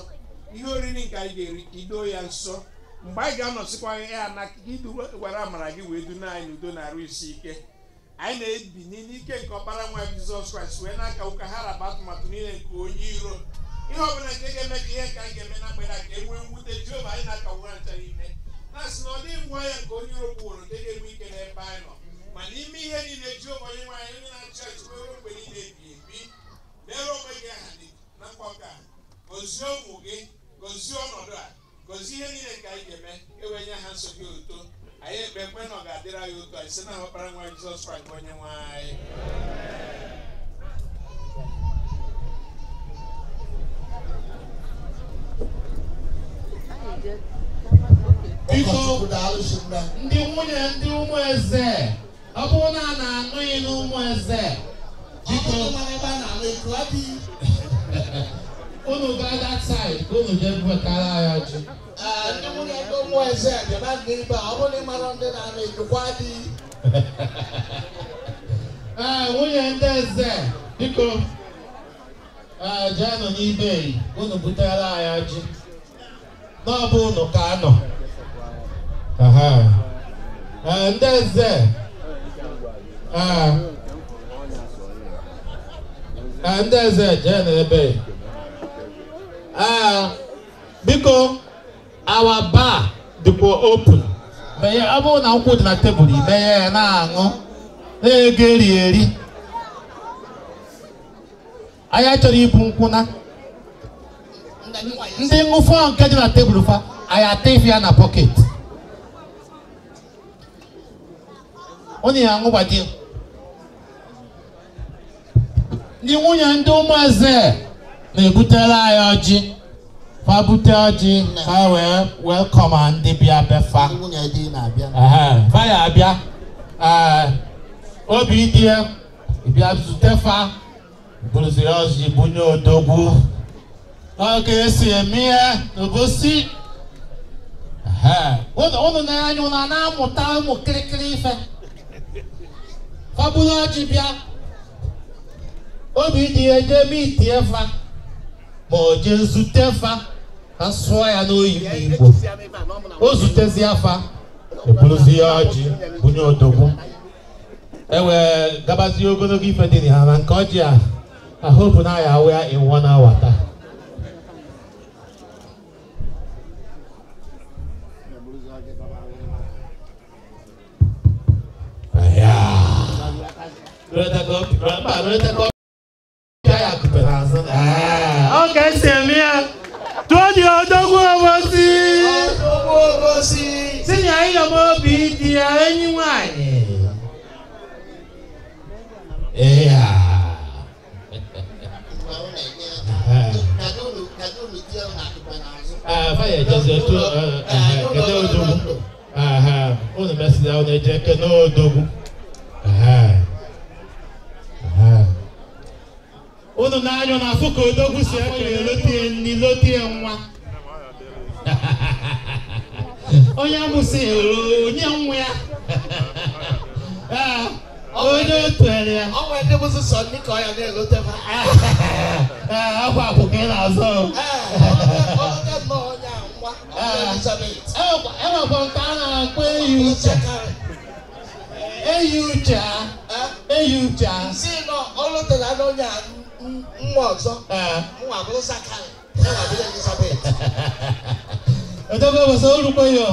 ihe oriri nke anyị ga-eri ka ido ya nsọ, mgbe anyị ga-anọsikwa ya na ka idu were amara gị wee duna anyị n'udo na arụ isi ike. Anyị na-ebi n'ike nke ọkpara nwa Jizọs Kraịst wee n'aka ụka ha raba atụmatụ niile nke onye iro Ihe ọbụla nke ga-eme ka ihe nke anyị ga-eme na mgbede a ka e nwee mwute Jehova anyị na-akagbu ha ncha niile. Na-asị na ọ dịghị ngwa ya nke onye iro gbuworo nke ga-enwe ike n'ebe anyị nọ. Ma n'ime ihe niile Jehova onye nwe anyị onye na-achị achị wee ruo mgbe niile ebighị ebi. Mere onwe gị aha na mkpọka a. Gọzie ụmụ gị, gọzie ọnọdụ a, gọzie ihe niile nke anyị ga-eme, ewee nye ha nsọ gị otuto. Anyị ekpe ekwe na ọ ga-adịrị anyị otu anyị site na ọkpara nwa Jizọs Kraịst bụ onye nwe anyị. Biko, ndị nwunye ndị ụmụ eze, ọ bụrụ na a na-anụ ị n'ụmụ eze, biko unu gaa that side ka unu jee buwetara anyị ọjị. Ndị nwunye ndị ụmụ eze bịaba n'ibe a, ọ bụrụ na ị mara ndị na-anụ ejikwa dị. Ee, nwunye ndị eze, biko jeenụ n'ibe unu butere anyị ọjị. N'ọbụ unu ka anọ. Ndị eze, ndị eze jeenụ ebe. Biko, our bar dịkwa open. Meghe, ọ bụrụ na nkwụ dị na tebụl, imeghe ya na-aṅụ, na-ego eri eri. Anyị achọrọ ibu nkwụ na ndị ṅụfọ nke dị na tebụl fa, anyị ata ife ya na pọket. Onye ya aṅụgbadi. Ndị nwunye ndị ụmụ eze na-ebutere anyị ọjị. Fa bute ọjị ka wee welcome ndị bịa befa. Fa ya abịa. Obi dị ya bịa zute fa, bụrụzi ọjị bunye odogwu. Ọ ka esi eme ihe n'obosi. Unu na-anya unu na-amụta ụmụ kịrịkịrị ife. Fa buru ọjị bịa. Obi dị ya jee mitie fa ma o jee zute fa ka sụọ ya n'oyibo Igbo. O zutezi afa, eburuzi ya ọjị bunye odogwu. E wee gabazie ogologo ife dị na ha na nke ọjị a, I hope na ya awụ ya in 1 hour taa. Ọ ga-esi eme ya. Tụọ dị odogwu obosi. Si na ịyọ m obi dị ya enyi nwanyị. Faya ejezi otu kene odogwu. Unu mesịrị unu eje kene odogwu. Unu na-anyụ na afụ ka odogwu si ekele lotie nni lotie nwa. Onye amụsị onye nwa ya. Onye otuere ya. Ọ nwere ndị bụzi sọ nni ka ọ ya na-elote ha. Akwa akwụ ka ị na-azọ. Olote nnọọ onye a nwa, Elizabeth. Enwekwa nke a na-akpọ eyi uche. Eyi uche a. Eyi uche a. Si nọ, o lotere na onye a nwa ọzọ. Nwa bụrụ Zakari, ya nwa bụrụ Elizabeth. Odogwu bụ sọ olukwe ya.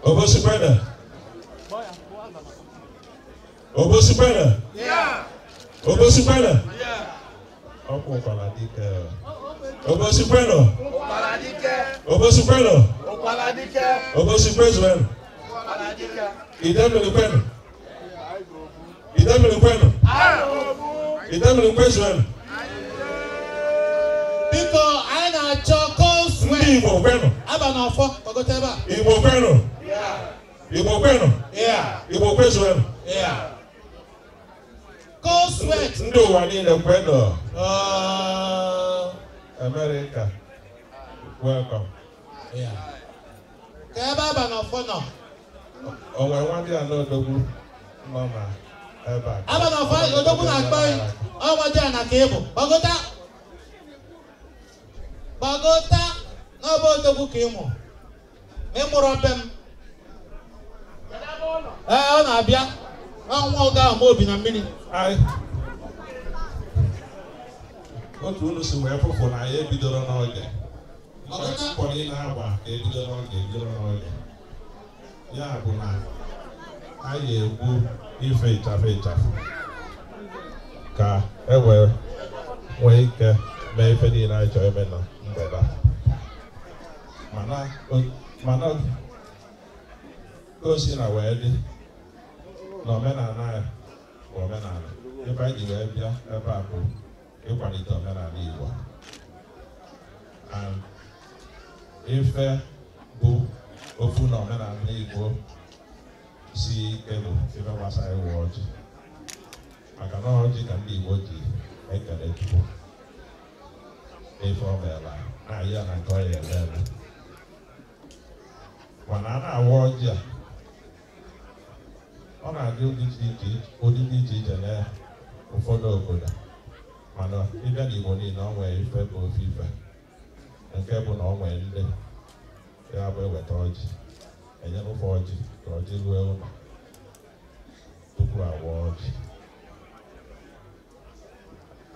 Obosi brother. Obosi brother. Yeah. Obosi brother. Yeah. Ọkụ ụkwara dike. Obosi brother. Ụkwara dike. Obosi brother. Ụkwara dike. Obosi president. Ụkwara dike. Idemili kwenu. Idemili kwenu. Idemili president. Biko, anyị na-achọ cold Ndị Igbo kwenu. Aba n'ọfọ, gbagote ebe a. Igbo kwenu. Igbo kwenu. Igbo kwezuenu. Cold sweat. Ndị ụwa niile kwenụ. America, welcome. Ka ebe aba n'ọfọ nọ. O nwere nwa ndị a n'odogwu nọ na ebe a. Aba n'ọfọ odogwu na-akpọ ọnwa dị a na ka ị bụ. Gbagota. Gbagota n'ọba odogwu ka ị mụ. Ma ị mụrụ be m. Ee, ọ na-abịa. Ọnwa oge ahụ ma obi na mmiri. Otu unu si wee fụfụ na ya ebidoro n'oge. Mbọ niile agba ka ebido n'oge ebido n'oge. Ya bụ na anyị egwu ife ịchafụ ịchafụ ka e wee nwee ike mee ife niile anyị chọrọ ime na mgbede a. Mana o si na wee dị na omenala anyị bụ omenala. Ebe anyị ji wee bịa ebe a bụ ịkwalite omenala Igbo. And ife bụ ofu na omenala Igbo si ike bụ ife gbasara ịwa ọjị. Maka na ọjị ka ndị Igbo ji ekele Chukwu ife o meela na-ayị ya na nke ọ ya eme eme. Mana a na-awa ọjị a, ọ na-adị ụdị dị iche iche na ụfọdụ obodo. Mana ịbịa n'Igbo niile ọ nwere ife bụ ofe ife nke bụ na ọ nwere ndị ya bụ eweta ọjị enyere ụfọ ọjị ka ọjị ruo ụlọ tupu awa ọjị.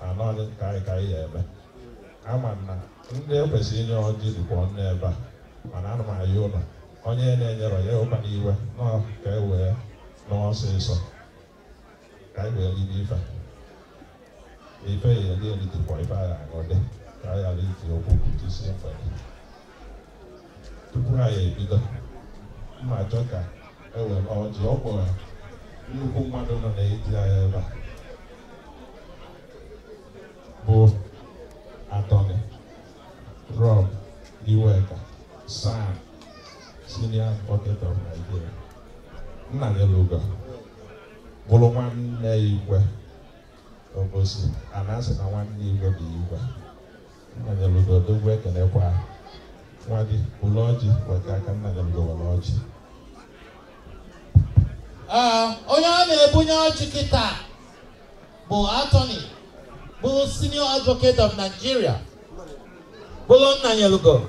Anọ ka anyị ka anyị ya eme. Ama m na ndị ekwesịrị inye ọjị dịkwa ọnụ ebe a, mana ana m ayọ ụlọ onye na-enyerọ ya ụkwa n'iwe nọ ka e wee nọọ ọsịsọ ka anyị wee ribe ife. Ife ya eri eri dịkwa ife anyị aṅụ dị ka anyị ghara iji okwu kwuchisi mgbede. Tupu anyị ebido, mma achọ ka e were ọjị. Ọ kpọrọ nnukwu mmadụ nọ n'etiti anyị ebe a bụ Attorney Rob Iweka, SAN, Senior Advocate of Nigeria. Nna ya Lugo bụrụ nwanne Igwe Obosi, a na-asị na nwanne Igwe bụ Igwe. Nna ya Lugo odogwu ekelekwa nwa gị bụrụ ọjị weta aka. Nna ya Lugo were ọjị. Onye a na-ebunye ọjị kịta bụ Attorney bụrụ Senior Advocate of Nigeria, bụrụ Nnanyelugo,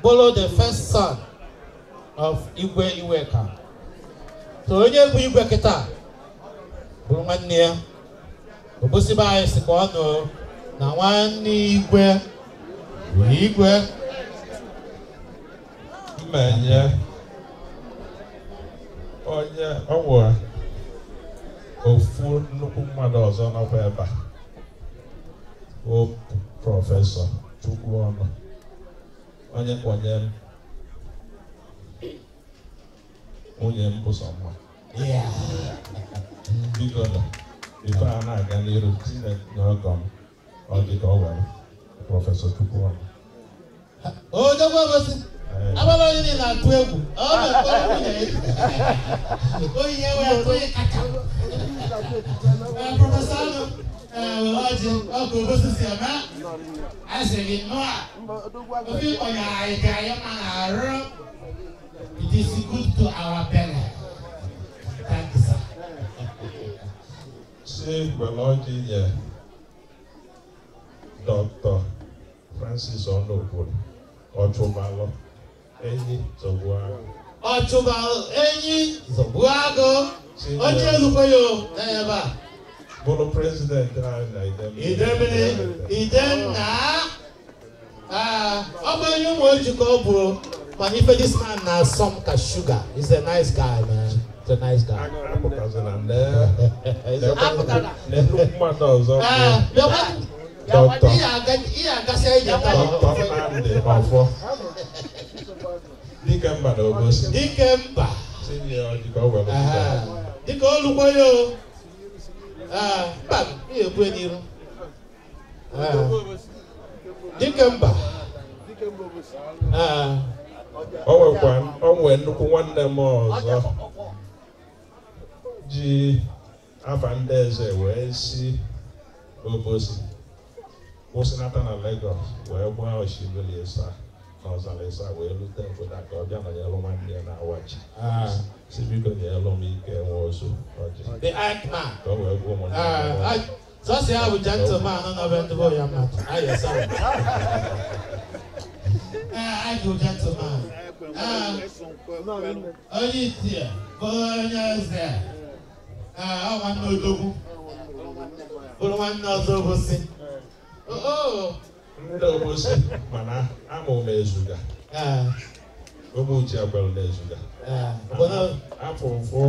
bụrụ the first son of Igwe Iweka. So onye bụ Igwe kịta bụrụ nwanne ya. Obosi be anyị sị ka ọ nụ na nwanne Igwe bụ Igwe. Mmenye onye ọ nwere ofu nnukwu mmadụ ọzọ nọkwa ebe a bụ Prọfesọ Chukwuọnụ, onye kpọnye m nwunye m bụ Sọmma. Biko nụ, ife a na-aga n'iru Chineke n'ọgọ m ọ dị ka ọ were Prọfesọ Chukwuọnụ. Odogwu Obosi, agbala onye niile na-atụ egwu. Ọ na-akpọrọ nwunye ya. Onye wee atụ onye kacha. Prọfesọ Ọnụ, ọjị, ọ bụ Obosi si eme. A sị gị nnọọ a. Ofe ịkpọnye anyị ka anyị ma na-arụ. It is good to our belly. Thank you, sir. Si were ọjị nye Dr. Francis Ọnụkwuru, Ọchụbalụ Enyi Zọgbu Agụ. Ọchụbalụ Enyi Zọgbu Agụ. Onye elukwe ya o n'ebe a. Bụrụ prezidenti anyị na Idemili Idenna. Ọ bụ onye ụmụ ojii ka ọ bụ. Mana ife this man na-asọ m ka sugar. He's a nice guy, man. He's a nice guy. Apụtazila nnukwu mmadụ ọzọ bụ Dr. Nnamdi Ọfọ, Dike Mba na Obosi. Dike Mba. Tinye ọjị ka ọ were Dike olukwe ya o. Mba, ị ga-ekwu n'iru. Dike Mba. O nwere nnukwu nwanne m ọzọ ji Afa ndị eze wee si Obosi kwụsịnata na Lagos wee gbaa osimiri ịsa na ọzara ịsa wee rute obodo a ka ọ bịa nọnyelụ nwanne ya na-awa ji. Si biko nyelụ m ike nwe ozu ọjị. The Ike man. Ka o wee gbuo ụmụnne ya. Sọsọ ya bụ gentleman nọ be ndị be ya mmadụ. Ayọ sọ. Ee, bụ gentleman. Onye isi a bụ onye eze. Ee, ọ nwanne odogwu. Bụrụ nwanne ọzọ Obosi. Ndị Obosi mana amụ m Ezuga. Ụmụ uche akwere na Ezuga. Afọ ụfụ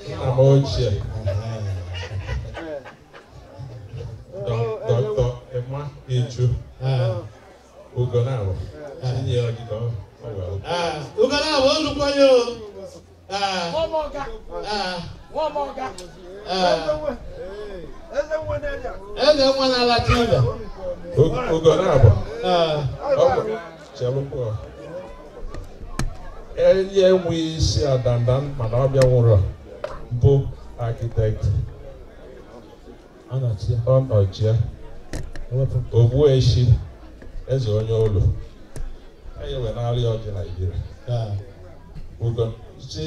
nna m ochie. Dr. Emma Ichu Ugonabo tinye ọgịga ọ were. Ugonabo olùkọ́ yóò. Eze nwa na-alacha ibe. Ugonabo. Ọ bụ chelụkwụ. Enyi enwe isi adanda mana ọ bịa nwụrụ bụ architect. Ọnọchie Ogbueshi eze onye olu enyi wee na-arịa ọjị Naijiria. Ugo si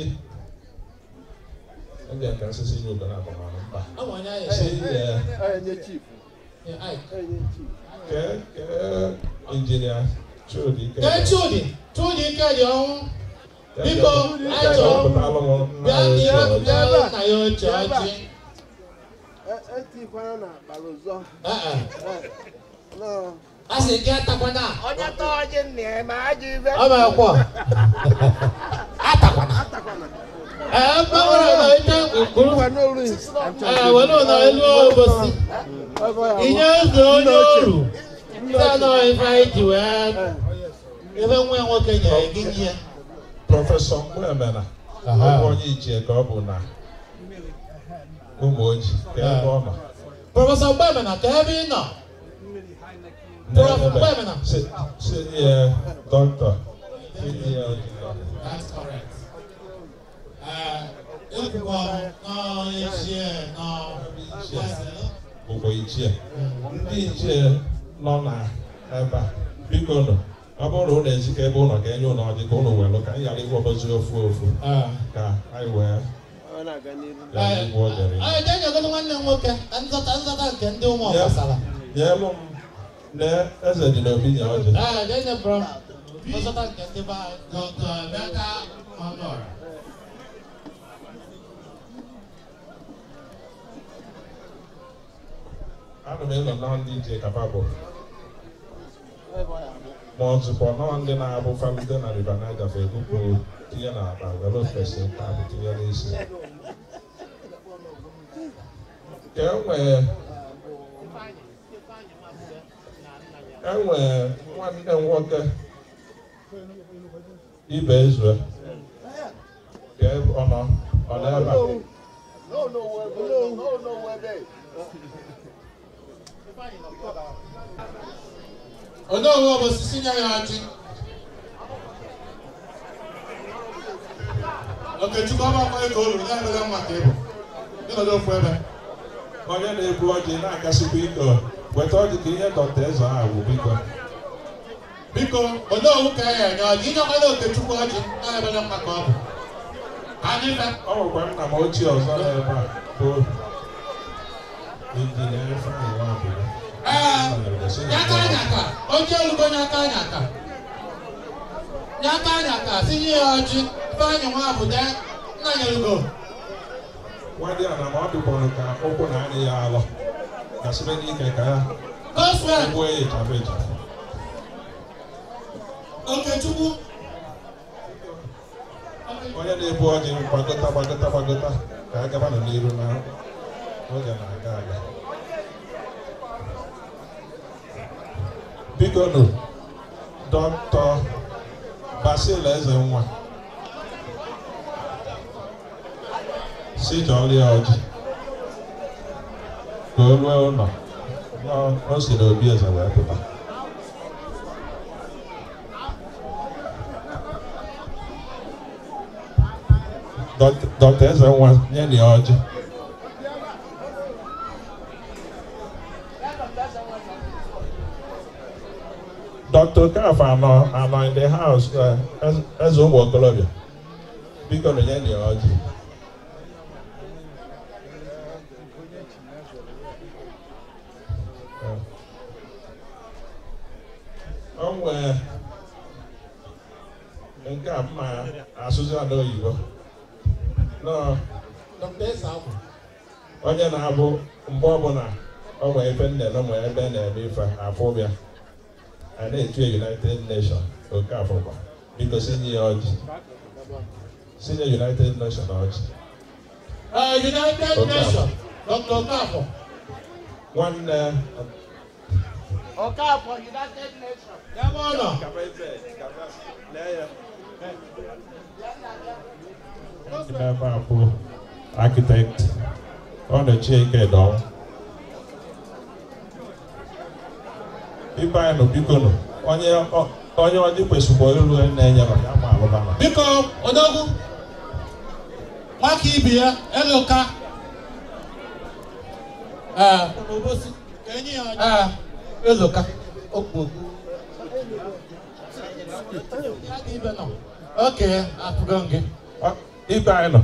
ndị nka nsisi nye ugo na-abụ mana mba si ke injinia Chudi Ike. Chudi Ike dị ọnwụ. Biko anyị chọrọ bịa nna ya oche ọjị. A sị gị atakwana. Onye tọọ ọjị nna ya ma ajọ ibe. Ọ bụ akwọ. Atakwana. Ee, mgbanwere na ite kwuru. Ee, were ụlọ elu Obosi. Inye eze onye oru. Ndị anọ ife anyị ji wee ebe nwa ya nwoke nyere gị nye. Prọfesọ Mgbuemena, ọ bụ onye ichie ka ọ bụ na ụmụ ojii ka ebe ọ nọ. Prọfesọ Mgbuemena ka ebe ị nọ. Mgbuemena. Si dọkịta. That's correct. Ekwukwa nọ ichie nọ bụkwa ichie. Ndị ichie nọ na ebe a biko nọ. Ọ bụrụ na ụlọ ezikọ ebe ụlọ ga-enye ụlọ ọjị ka ụlọ welụ ka anyị ghara ịgwọbọzi ofu ofu ka anyị wee anyị nwanne m nwoke nzọta nke ndị ụmụ ọgbasara. Nyelụ m na eze dị n'obi nye ọjị. Nzọta nke ndị be anyị Dr. Emeka Ọnụọra. Ana m ịnọ na ndị ichie kapa bụ ma ọ zụkwa nọọ ndị na-abụ falite na River Niger fa ebupụ tinye n'akpa were ofesi nta bụ tinye n'isi. Ka enwee nwanne nwoke ibe ezue ka ọ nọ ebe a. Onowu Obosi si nye ya ọjị. Okechukwu ọba nkwa ego olu na-emega mma ka ịbụ. Ịnọdụ ofu ebe. Onye na-ebu ọjị na-akasikwa iko weta ọjị ka ihe dọkịta eze ahụ bụ biko. Biko, Onowu ka ya enye ọjị. Ịnyekwana Okechukwu ọjị na-emega mma ka ọ bụ. Anyị fe. Ọ nwekwa nna m ochie ọzọ n'ebe a bụ injinia Ifeanyị Nwabulu. Nyaka anyaka, oche olugo nyaka anyaka. Nyaka anyaka, sinye ya ọjị, Ifeanyị Nwabude, nna nyelugo. Nwadị a na ma ọ dịkwanụ ka ụkwụ na anya ya alọ. Ka sibe n'ike ka ya gbuo ya ịchafụ ịchafụ. Okechukwu. Onye na-ebu ọjị gbagota gbagota gbagota ka a gaba n'iru na oge na-aga aga. Biko nụ, Dr. Basil Ezenwa si jọlịa ọjị ka o rue ụlọ o si n'obi eze wee pụta. Dr. Ezenwa nye na ya ọjị. Dr. Okafor anọ in the house, eze ụmụ okorobịa. Biko nụ nye ya ọjị. O nwee nke a mma asụsụ ala oyibo. Onye na-abụ mgbe ọbụla ọ nwee ife nne na nwee ebe na-eme ife afọ bịa a na-etu United Nations Okafor kwa biko sinye ya ọjị, sinye United Nations ọjị. United Nations Dr. Okafor nwanne Okafor United Nations. Ebe ọ nọ. Ebe a bụ architect ọ na-echi ike dọọ. Ibe anyị nọ biko nọ onye ọjị kwesịrị iru na-enye maka ama alụbama. Biko odogwu nwaka ibe ya eloka eloka okpokwu. Okay, apụgo gị. Ibe anyị nọ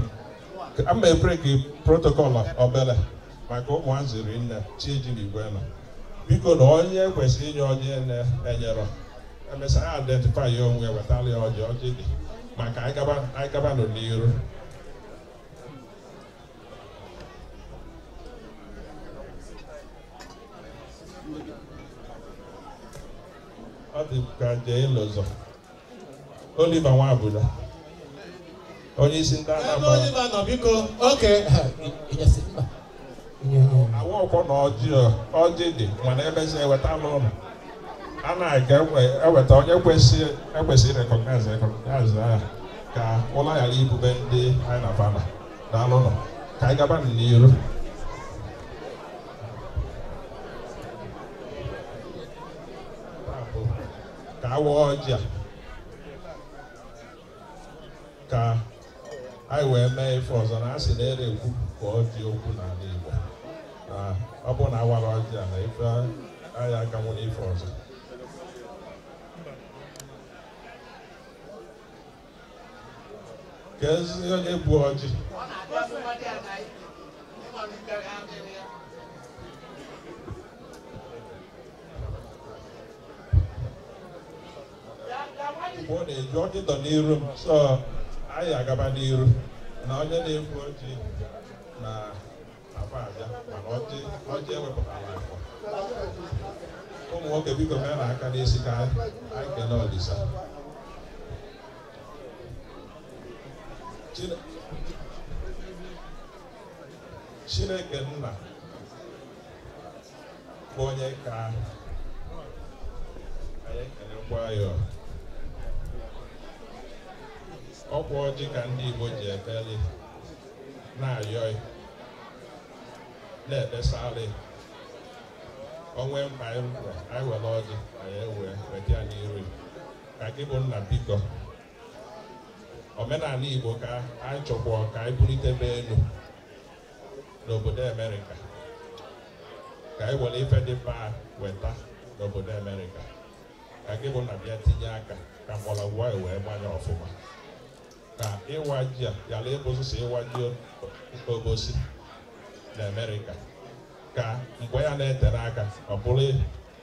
ama ebreki protocol obele maka ụmụazị rinne chi ejiri igwe nọ. Biko na onye kwesịrị inye onye na-enyerọ emesịa ya identify ya onwe wetara ya ọjị ọjị dị maka anyị gaba nọ n'iru. Ọ dị ka jee ịlụzọ Oliver Nwabuda onye isi ndị Anambra. Oliver nọ biko oke awa ọkwọ na ọjị ọjị dị mana emesịa ewetala ụlọ a na-aga eweta onye ekwesịrị rekọgnaịz ahụ ka ụlọ ghara ibube ndị anyị na fana. Daalụ nọ ka anyị gaba n'iru. Ka awa ọjị a ka anyị wee mee ife ọzọ na a sị na ere ekwu ka ọjị okwu n'ala Igbo na ọ bụrụ na awara ọjị a na ife anyị aganwu n'ife ọzọ. Ka ezi onye bụ ọjị. Mgbe ọ na-eju ọjị dọ n'iru m so anyị agaba n'iru na onye na-ekwu ọjị na afa abịa mana ọjị ewepụtara afọ. Ụmụ nwoke biko mee na aka n'isi ka anyị kelee Olisa. Chineke nna bụ onye ka anyị ekelekwa ya. Ọkwa ọjị ka ndị Igbo ji ekpeli na-ayọ na-ekpesarị onwe mkpa anyị were ọjị anyị ewee weta ya n'iru ka gị bụ nna biko. Omenala Igbo ka anyị chọkwa ka anyị bulitebe elu n'obodo Amerịka ka anyị were ife dị mkpa weta n'obodo Amerịka ka gị bụ nna bịa tinye aka ka mgbọrọgwụ anyị wee gbanye ọfụma ka ịwa ji a ghara ịbụzụsọ ịwa ji Obosi na Amerịka ka mgbe ya na-etere aka ọ bụrụ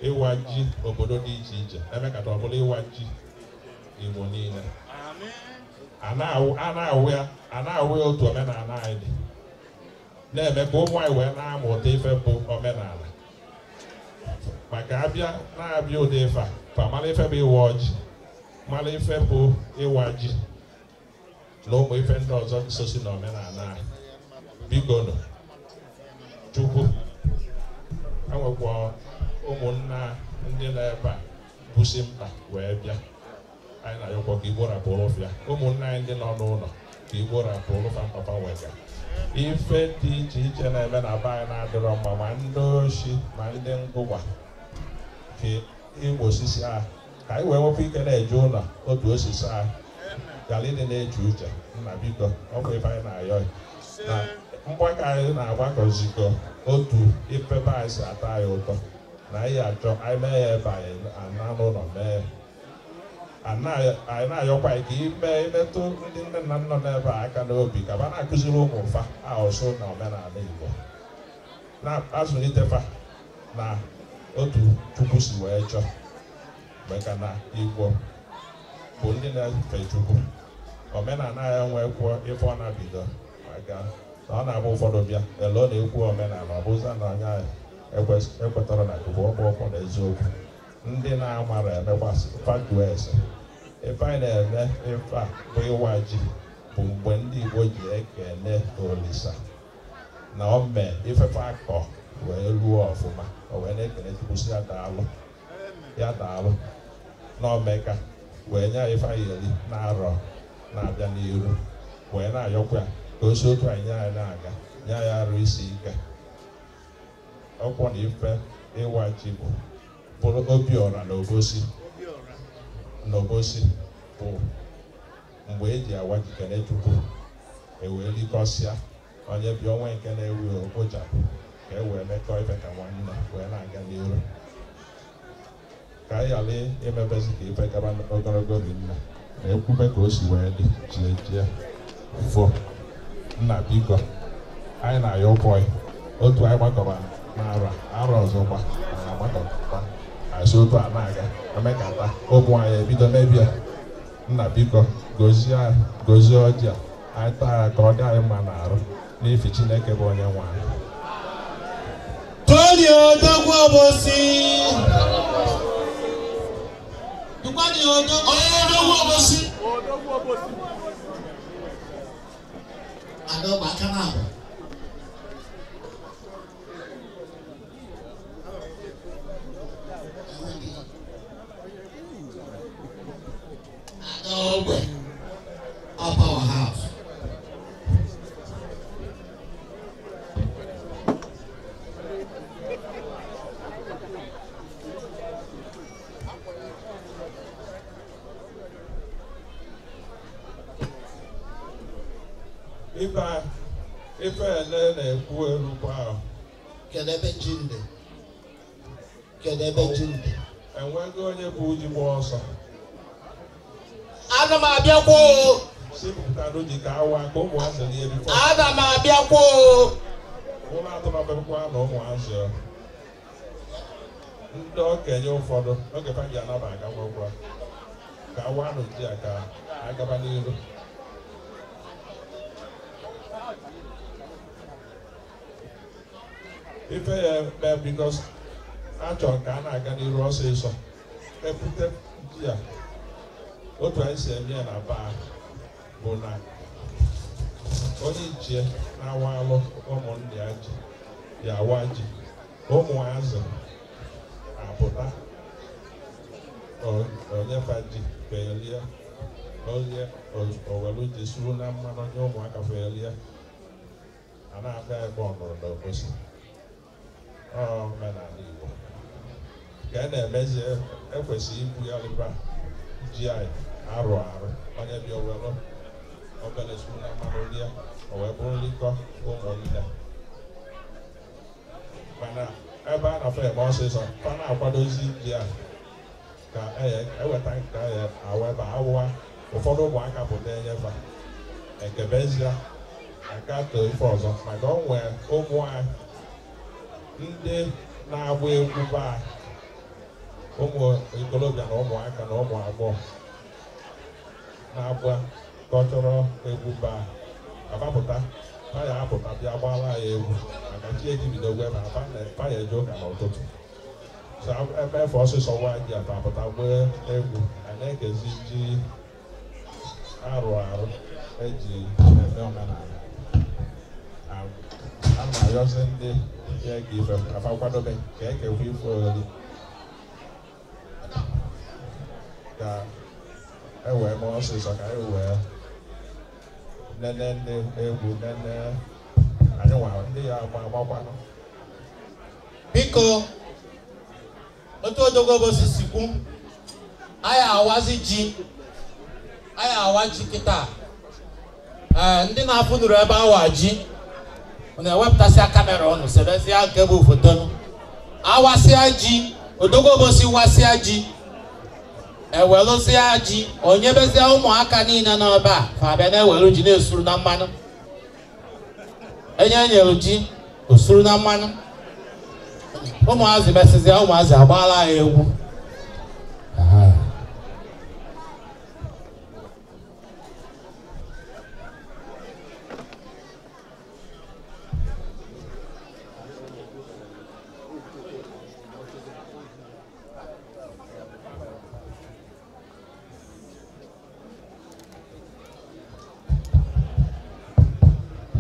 ịwa ji obodo dị iche iche emekata ọ bụrụ ịwa ji Igbo niile. A na-awụ ya otu omenala anyị dị na-eme ka ụmụ anyị wee na-amụta ife bụ omenala maka abịa na-abịa ụdị ife a fa mara ife bụ ịwa ọjị mara ife bụ ịwa ji na ụmụ ife ndị ọzọ sosi na omenala anyị. Biko nụ Chukwu enwekwa ụmụnna ndị nọ ebe a busi mkpa wee bịa anyị na-ayọkwa ka Igbo rapụrụ ụfịa ụmụnna anyị ndị nọ n'ụlọ ka Igbo rapụrụ ụfa mpapa wega ife dị iche iche na-eme na be anyị na-adịrọ mma ma ndị oshi ma ndị ngụgwa ka igbo osisi a ka anyị wee nwekwa ike na-eje ụlọ otu osisi a ghara ịdị na-eche uche. Nna biko ọ bụ ife anyị na-ayọ na mgbakọ anyị na-agbakọzikọ otu ife be anyị si atọ anyị ụtọ Na anyị achọ anyị mee ya ebe anyị ana n'ụlọ mee. Anyị na-ayọkwa ka ime imetụ ndị nne na nna n'ebe a aka n'obi ka ba na-akụziri ụmụ fa asụsụ na omenala Igbo. Na-azụlitefa na otu Chukwu si wee chọọ maka na Igbo bụ ndị na-efe Chukwu. Omenala ya nwekwuo ife ọ na-abido maka na ọ na-abụ ụfọdụ bịa ele ọ na-ekwu omenala ọ bụza na anya ekwetara na Chukwu ọ bụ ọkwụ na eziokwu. Ndị na-amara emekwasị fajuo ese. Ife anyị na-eme ife a bụ ịwa ji bụ mgbe ndị Igbo ji ekele Olisa na o mee ifefe akọ wee ruo ọfụma o wee na-ekele Chukwu sị ya daalụ ya daalụ na omeka wee nye ife anyị eri na-arọ na-abịa n'iru wee na-ayọkwa ya ka o si otu anyị nye anyị na-aga nye anyị arụ isi ike. Ọkwọ na ife ịwa ji bụ bụrụ Obiora na Obosi na Obosi bụ mgbe eji awa ji kene Chukwu ewee likọsịa onye bịa onwe nke na-ewu okpochapụ ka e wee mekọọ ife ka nwanne wee na-aga n'iru ka anyị ghara imebezi ka ife gaba ogologo rinne na ekwube ka o si wee dị jie jie fo. Nna biko anyị na-ayọ ụkwụ otu anyị gbakọba n'arọ arọ ọzọ gba anyị agbakọba asị otu a na-aga emekata ụmụ anyị ebido mebie. Nna biko gozie gozie ọjị a anyị taa ya ka ọ dị anyị mma n'arụ n'ifi Chineke bụ onye nwe anyị. Tony Odogwu Obosi. Odogwu Obosi. Adọgba aka n'abụ. Adọgbe upper house. Ife ele na-ekwu erukwa ahụ. Kedu ebe ji ndị? Kedu ebe ji ndị? Enweghị onye bụ ji gba ọsọ. Ana m abịakwa o. Sipụtara ji ka awa ka ụmụazị rie bifọ. Ana m abịakwa o. Ụlọ atụmabịakwa na ụmụazị. Ndị okenye ụfọdụ oge fa ji anaba agakwakwa ka awa nụ ji a ka agaba n'iru. Ife ya mee bikos achọrọ ka a na-aga n'iru ọsịsọ epute ji a otu anyị si eme ya na baa bụ na onye ichie na-awa alụ ụmụnne ya ji ya awa ji ụmụazị apụta onyefa ji felie olie owelu ji suru na mmanụ nye ụmụaka felie a na-abịa ebe ọ nụrụ n'Obosi. Omenala Igbo ka a na-emezi ekwesịghị ibu ya lịba ji anyị arụ arụ onye bịa owelu obere suru na mmanụ rie o wee bụrụ likọ ụmụnne. Mana ebe a na-afọ eme ọsịsọ fa na-akwadozi ji a ka eweta nke ya aweba awụwa ụfọdụ ụmụaka bụ na-enyefa ekebezie aka too ife ọzọ maka o nwee ụmụ anyị ndị na-agba egwu baa ụmụ ikolobịa na ụmụaka na ụmụ agbọghọ na-agba kọchọrọ egwu baa abapụta faya apụta bịa gbara ya egwu maka chi ejibido gwe ma faya eje ụka n'ụtụtụ so ebe efe ọsịsọ nwa ji apụta gbaa egwu a na-ekezi ji arụ arụ eji eme omenala. A na-ayọzi ndị ya ka ife afa kwadobe ka ekekwa ife oriri ka e wee mee ọsịsọ ka e wee nene ndị egwu nene anyị nwa ndị ya agba agbakwanụ. Biko otu Odogwu Obosi si kwu anyị awazi ji anyị awa ji kịta. Ndị na-afụnuru ebe awa ji unu ewepụtasịa kamera ụnụ sebezie nke bụ foto. Awasịa ji, Odogwu Obosi wasịa ji, ewelụsịa ji, onyebezie ụmụaka niile n'ọba a, fa abịa na-ewelu ji na-esuru na mmanụ. Enye enyelu ji, osuru na mmanụ. Ụmụazị mesịzịa, ụmụazị agbaala ya egwu.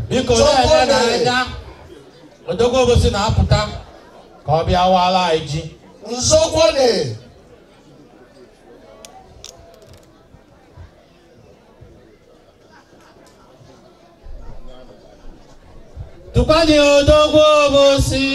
Biko na-ele n'anya, Odogwu Obosi na-apụta ka ọ bịa waala anyị ji. Nzokwone. Tụkwanye Odogwu Obosi.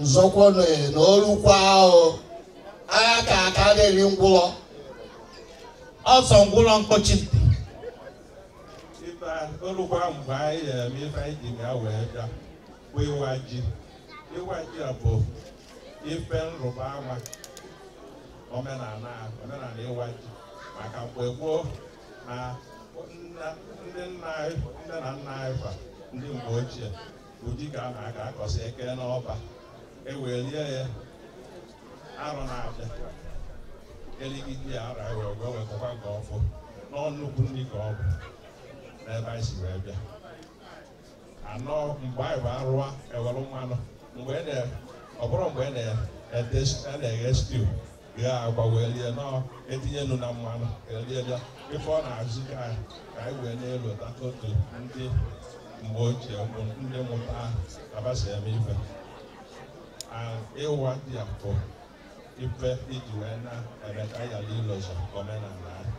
Nzokwone na olukwa ahụ agha ka aka na-eri ngwụlọ. Ọsọ ngwụlọ mkpọchi ntị. Ife olukwa mgbe anyị na-eme ife anyị ji ga wee bịa bụ ịwa ji. Ịwa ji a bụ ife nrụba ama omenala ịwa ji maka mgbe gboo na ndị nna anyị nne na nna anyị fa ndị mgbe ochie bụ ji ka a na-aka akọsị eke n'ọba ewelie ya arọ na-abịa eligide ya arọ wee wee wekọkwa nke ọfụ n'ọnnukwu nri ka ọ bụ n'ebe anyị si wee bịa anọ mgbe anyị bụ arụa ewere mmanụ mgbe ọ bụrụ mgbe a na-eghe stew ghee agwa wee rie nọọ etinye nnu na mmanụ erie bịa ife ọ na-azụ ka anyị wee na-elu otu ndị mgbe ochie ndị mụta abasi eme ife. Ịwa ji a bụ ife iji wee na-eme ka anyị ghara ịlọzọ omenala anyị.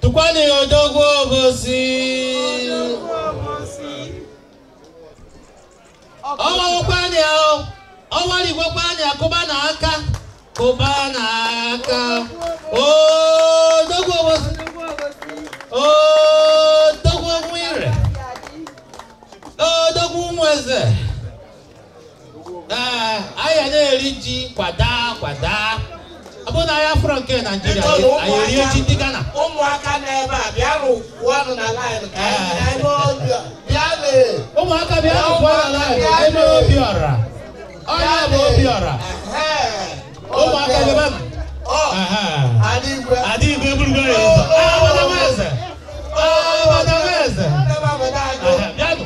Tụkwanye Odogwu Obosi. Ọnwa ọnwa kụba n'aka, kụba n'aka. Odogwu Obosi. Odogwu Nwire. Odogwu Ụmụeze. Ee, anyị na-eri ji kwada kwada. Ọ bụrụ na anyị afụrọ nke Naijiria, anyị erie ji ndị Ghana. Ụmụaka n'ebe a bịanụ kwụọnụ na laịn ka anyị bịanụ. Ụmụaka bịanụ kwụọ na laịn eme Obiọra. Onye bụ Obiọra. Ụmụaka bịanụ. Adigwe. Adigwe eburugo ya ụzọ. Abadameze. Abadameze. Bịanụ.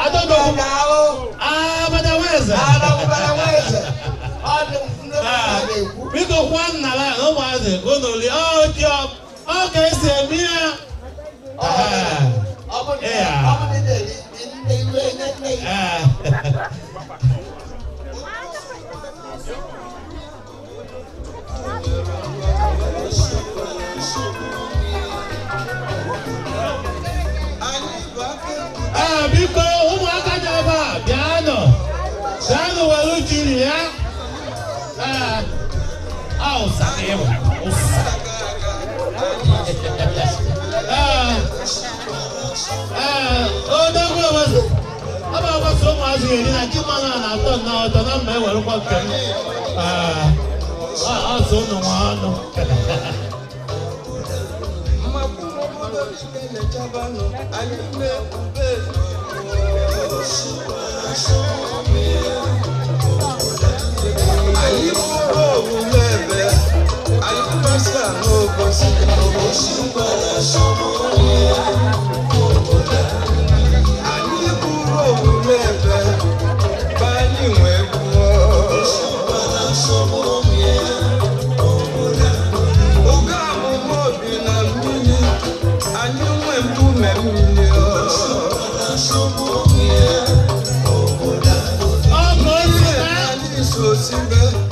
Adodogwu. Abadameze. Abadameze. Biko kwa nna ya na ụmụazị unu lie ọjị ọ ka esi eme ya. Ee, biko ụmụaka dị ebe a bịanụ bịanụ were jiri ya. Ụsa ka ị bụ ụsa. Ee, Odogwu Obosi ọ bụ agbasa ụmụazị ga-eri na ji mmanụ a na-atọ nnọọ ụtọ na mma ewerekwa nke m. Ọ sọ unu nwe ọnụ.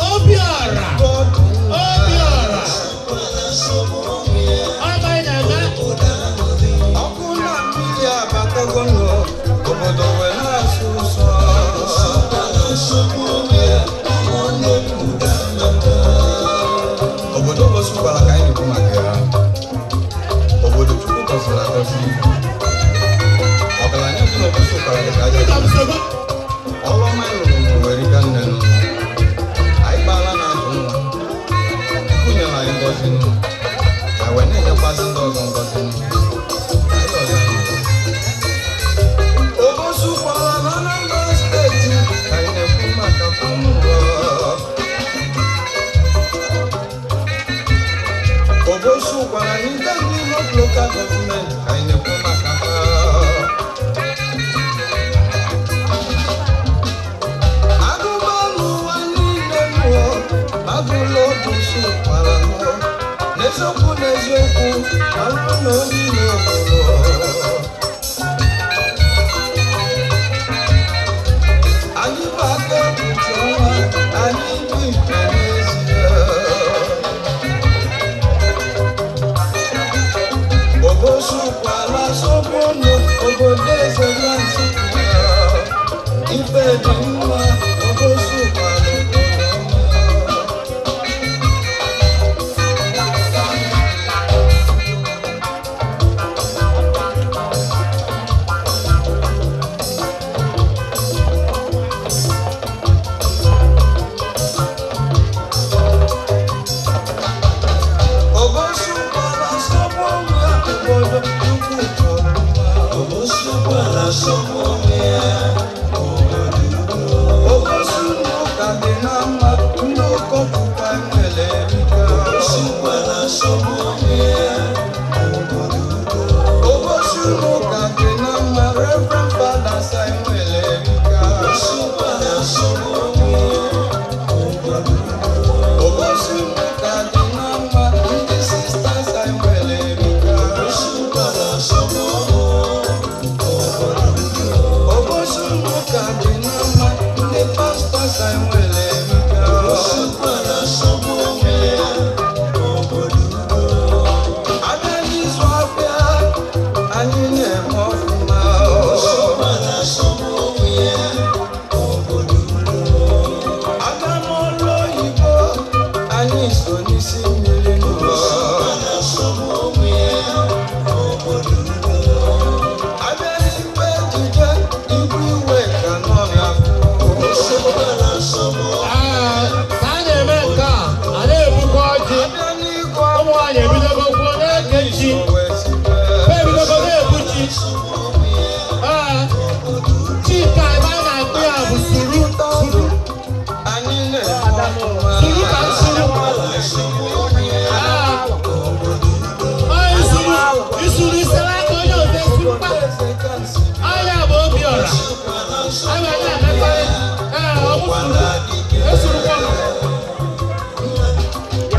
Obiọra. Obiọra. Ọ bụ anyị na-eme. Obosi Ụkwala ka anyị na-ekwu maka ya. Obodo Chukwu gọziri agọzi. Ọgaranya dị n'Obosi Ụkwala dị ka aja dị. Ọrụ ọma anyị rụrụ n'ụwa erika nne nụ. Anyị gbaala na-azụ nwa. Chukwu nyere anyị ngọzi nụ. Anyị wee na-enyekwazị ndị ọzọ ngọzi nụ. Anyị ọzọ anyị. Obosi Ụkwala na Anambra steeti ka anyị na-ekwu maka fọmụlọ. Obosi Ụkwala n'Idemili North Local Government ka anyị na-ekwu maka ha. Agụba n'ụwa niile nụọ, agụla Obosi Ụkwala nụọ. N'eziokwu n'eziokwu, alụ na onye iro obodo. Anyị bụ aka ekpuchi ọnwa, anyị bụ ife n'ezie. Obosi Ụkwala sọgbọnụ obodo eze Nsukka. Ife dị mma, Obosi Ụkwala obodo ọma. Obosi Ụkwala sọgbọnụ obodo Chukwu chọrọ mma. Obosi Ụkwala sọgbọnụ ya obodo udo. Obosi ụka dị na mma, ndị ụkọchukwu anyị nwere erika. Obosi Ụkwala sọgbọnụ ya obodo udo. Obosi ụka dị na mma, Reverend Fathers anyị nwere erika. Obosi Ụkwala sọgbọnụ ya obodo udo. Obosi ụka dị na mma, ndị sisters anyị nwere erika. Obosi Ụkwala sọgbọnụ obodo udo. Obosi ụka dị na mma, ndị pastors anyị nwere erika. Obosi Ụkwala sọgbọnụ ya obodo udo. Abịa n'izu abịa, anyị na-eme ọfụma. Obosi Ụkwala sọgbọnụ ya obodo udo. Abịa n'ọrụ oyibo, anyị so n'isi mmiri n'ụwa. Abịa n'ikpe ejije, igwe iwe ka nọ n'afọ. Ee, ka a na-eme nke a, a na-ebukwa ọjị. Abịa n'ịgụ Ụmụ nwaanyị ebidogo kwuo na-eke ji. Ha ebidogo na-ebu ji. Ee, ji nke a ebe a na-akpụ ya bụ suru suru anyị na-eme ọfụma. Suru ka suru. Ee, ọ isuru isuru isere aka onye ọzọ esurukwa. Ọ ya bụ Obiọra. A ga na-emekọrị. Ee, ọ bụ suru. Esurukwanụ.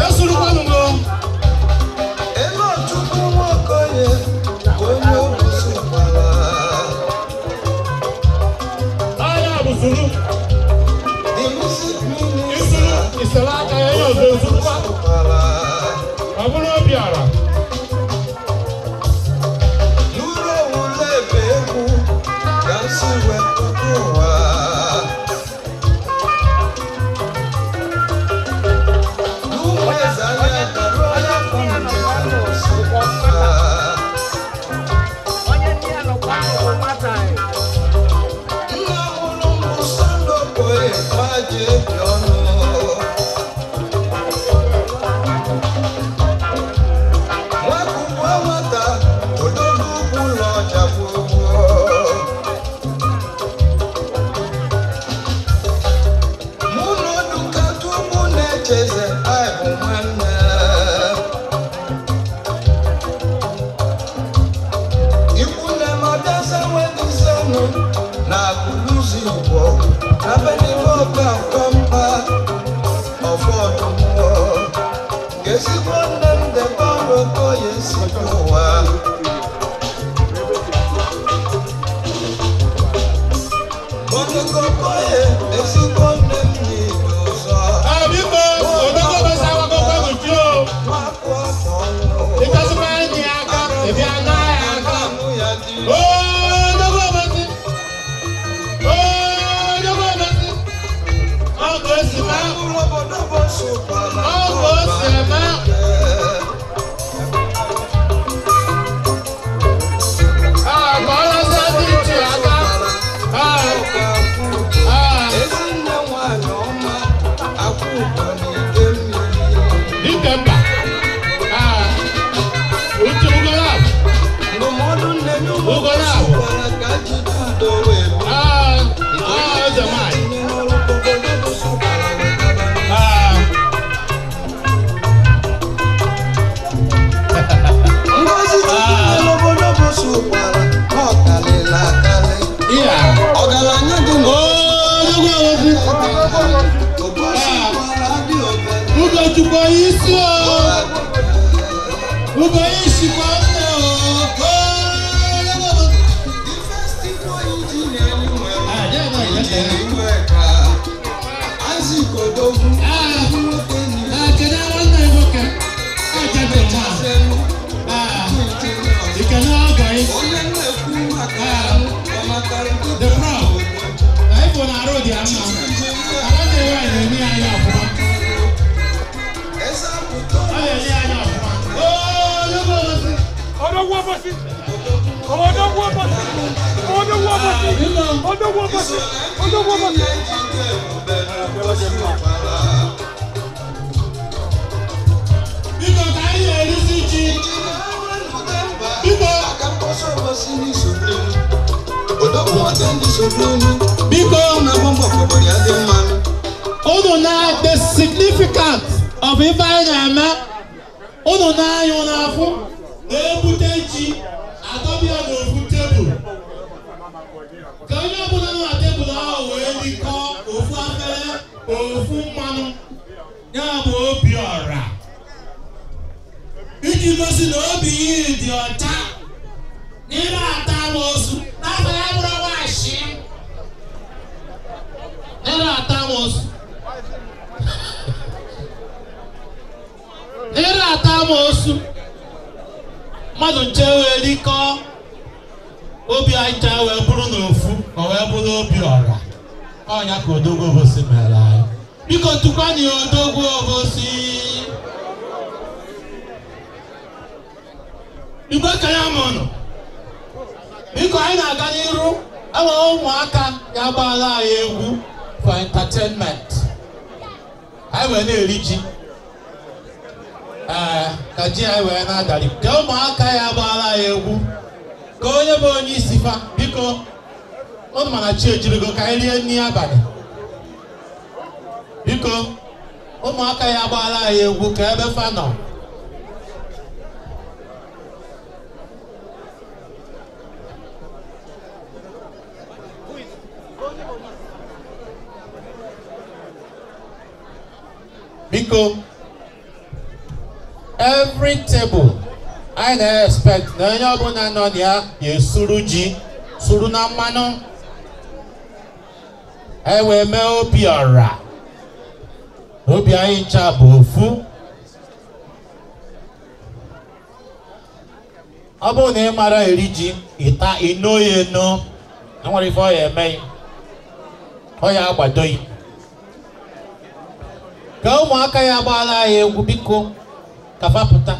Esurukwanụ m o. Elochukwu Nwokoye bụ onye Obosi Ụkwala. Ọ ya bụ suru. The music minister Isuru isere aka ya onye ọzọ esurukwa. Ụkwala. Ọ bụrụ Obiọra. Nụrụ owule ebe egwu ka m si wee pụta ụwa. N'ụmụ eze anya dara onye afọ nke Obosi Ụkwala. Onye ndị a nọkwa ahụ nwata anyị. Nna mụrụ m bụ Sunday Okoye nwa ji ebi ọnụ. Nwakugbuo nwata, odogwu ugwu ụlọ ọja gbogbo. Mụ na Oduka tupu na-echeze, anyị bụ nwanne. Ikwu nne m abịaza nwedizenụ na akụlụzi Igbo na be n'ime oke akwampa ọfọdụmụọ. Ezigbo nne m debe ọrụ Okoye si bi ụwa. Monica Okoye, ezigbo nne m n'Igbo ụzọ. Ee, biko, odogwu Obosi agwagokwa ji o. Nwakụ afọ ọnwụ. Ịkọsịkwa enyi ya aka, ị bịa naa ya aka. Anụ ya dị. Odogwu Obosi. Odogwu Obosi. Ọ ka o si mee. Obodo Obosi Ụkwala. Ọ ka o si eme. Onye isi kwa nne o. The first Igbo engineer nwere Ah, yeah, no, yeah, yeah. Iweka. Isaac Odogwu. Ah. Nwoke ni Ah, kedu nwanne ya nwoke? Ah, gentleman. Ah, ikene ọgọ yìí. Onye na-ekwu maka Ah. ọ matara ndị The prof. Na ifo na arụ dị ya mma. Nwanne ya nwaanyị na-eme ya anya ọfụma. Eze apụta Ọ na-enye ya anya ọfụma. Oo, odogwu obosi. Odogwu Obosi. Odogwu Obosi. Odogwu Obosi. Odogwu Obosi. Odogwu Obosi. Biko ka anyị na-erisi ji. Biko. Biko. Unu na the significance of ife anyị na-eme, unu na-anya unu afụ na-ebute ji adọbịa n'ofu tebụl ka onye ọbụla nọ na tebụl ahụ wee rikọọ ofu afere ofu mmanụ, ya bụ obi ọra, iji gosi na obi ya dị ọcha n'ime ata amoosu n'afọ ya bụrụ nwaanyị n'ime ata amoosu n'ire ata amoosu. Mmadụ nche wee rikọọ, obi anyị wee bụrụ n'ofu ka ọ wee bụrụ obi ọra. Ọnya ka Odogwu Obosi mere anyị. Biko tụkwanụ ya Odogwu Obosi. Igwe ka ya ma ụnụ. Biko anyị na-aga n'iru, enwere ụmụaka ya gbaala anyị egwu for entertainment. Anyị wee na-eri ji. Ee, ka ji anyị wee na-adarị. Ka ụmụaka ya gbaala anyị egwu. Ka onye bụ onye isi fa, biko, ụnụ mana chi ejirigo ka anyị rie nri abalị. Biko, ụmụaka ya gbaala anyị egwu ka ebe fa nọ. Biko, every table, anyị na-expect na onye ọbụla nọ na ya ga-esuru ji, suru na mmanụ, e wee mee obi ọra. Obi anyị ncha bụ ofu. Ọ bụrụ na ị mara eri ji, ịta ino ya eno, enwere ife ọ ya eme, ọ ya agbado ya. Ka ụmụaka ya gbaala anyị egwu, biko, ka fa pụta.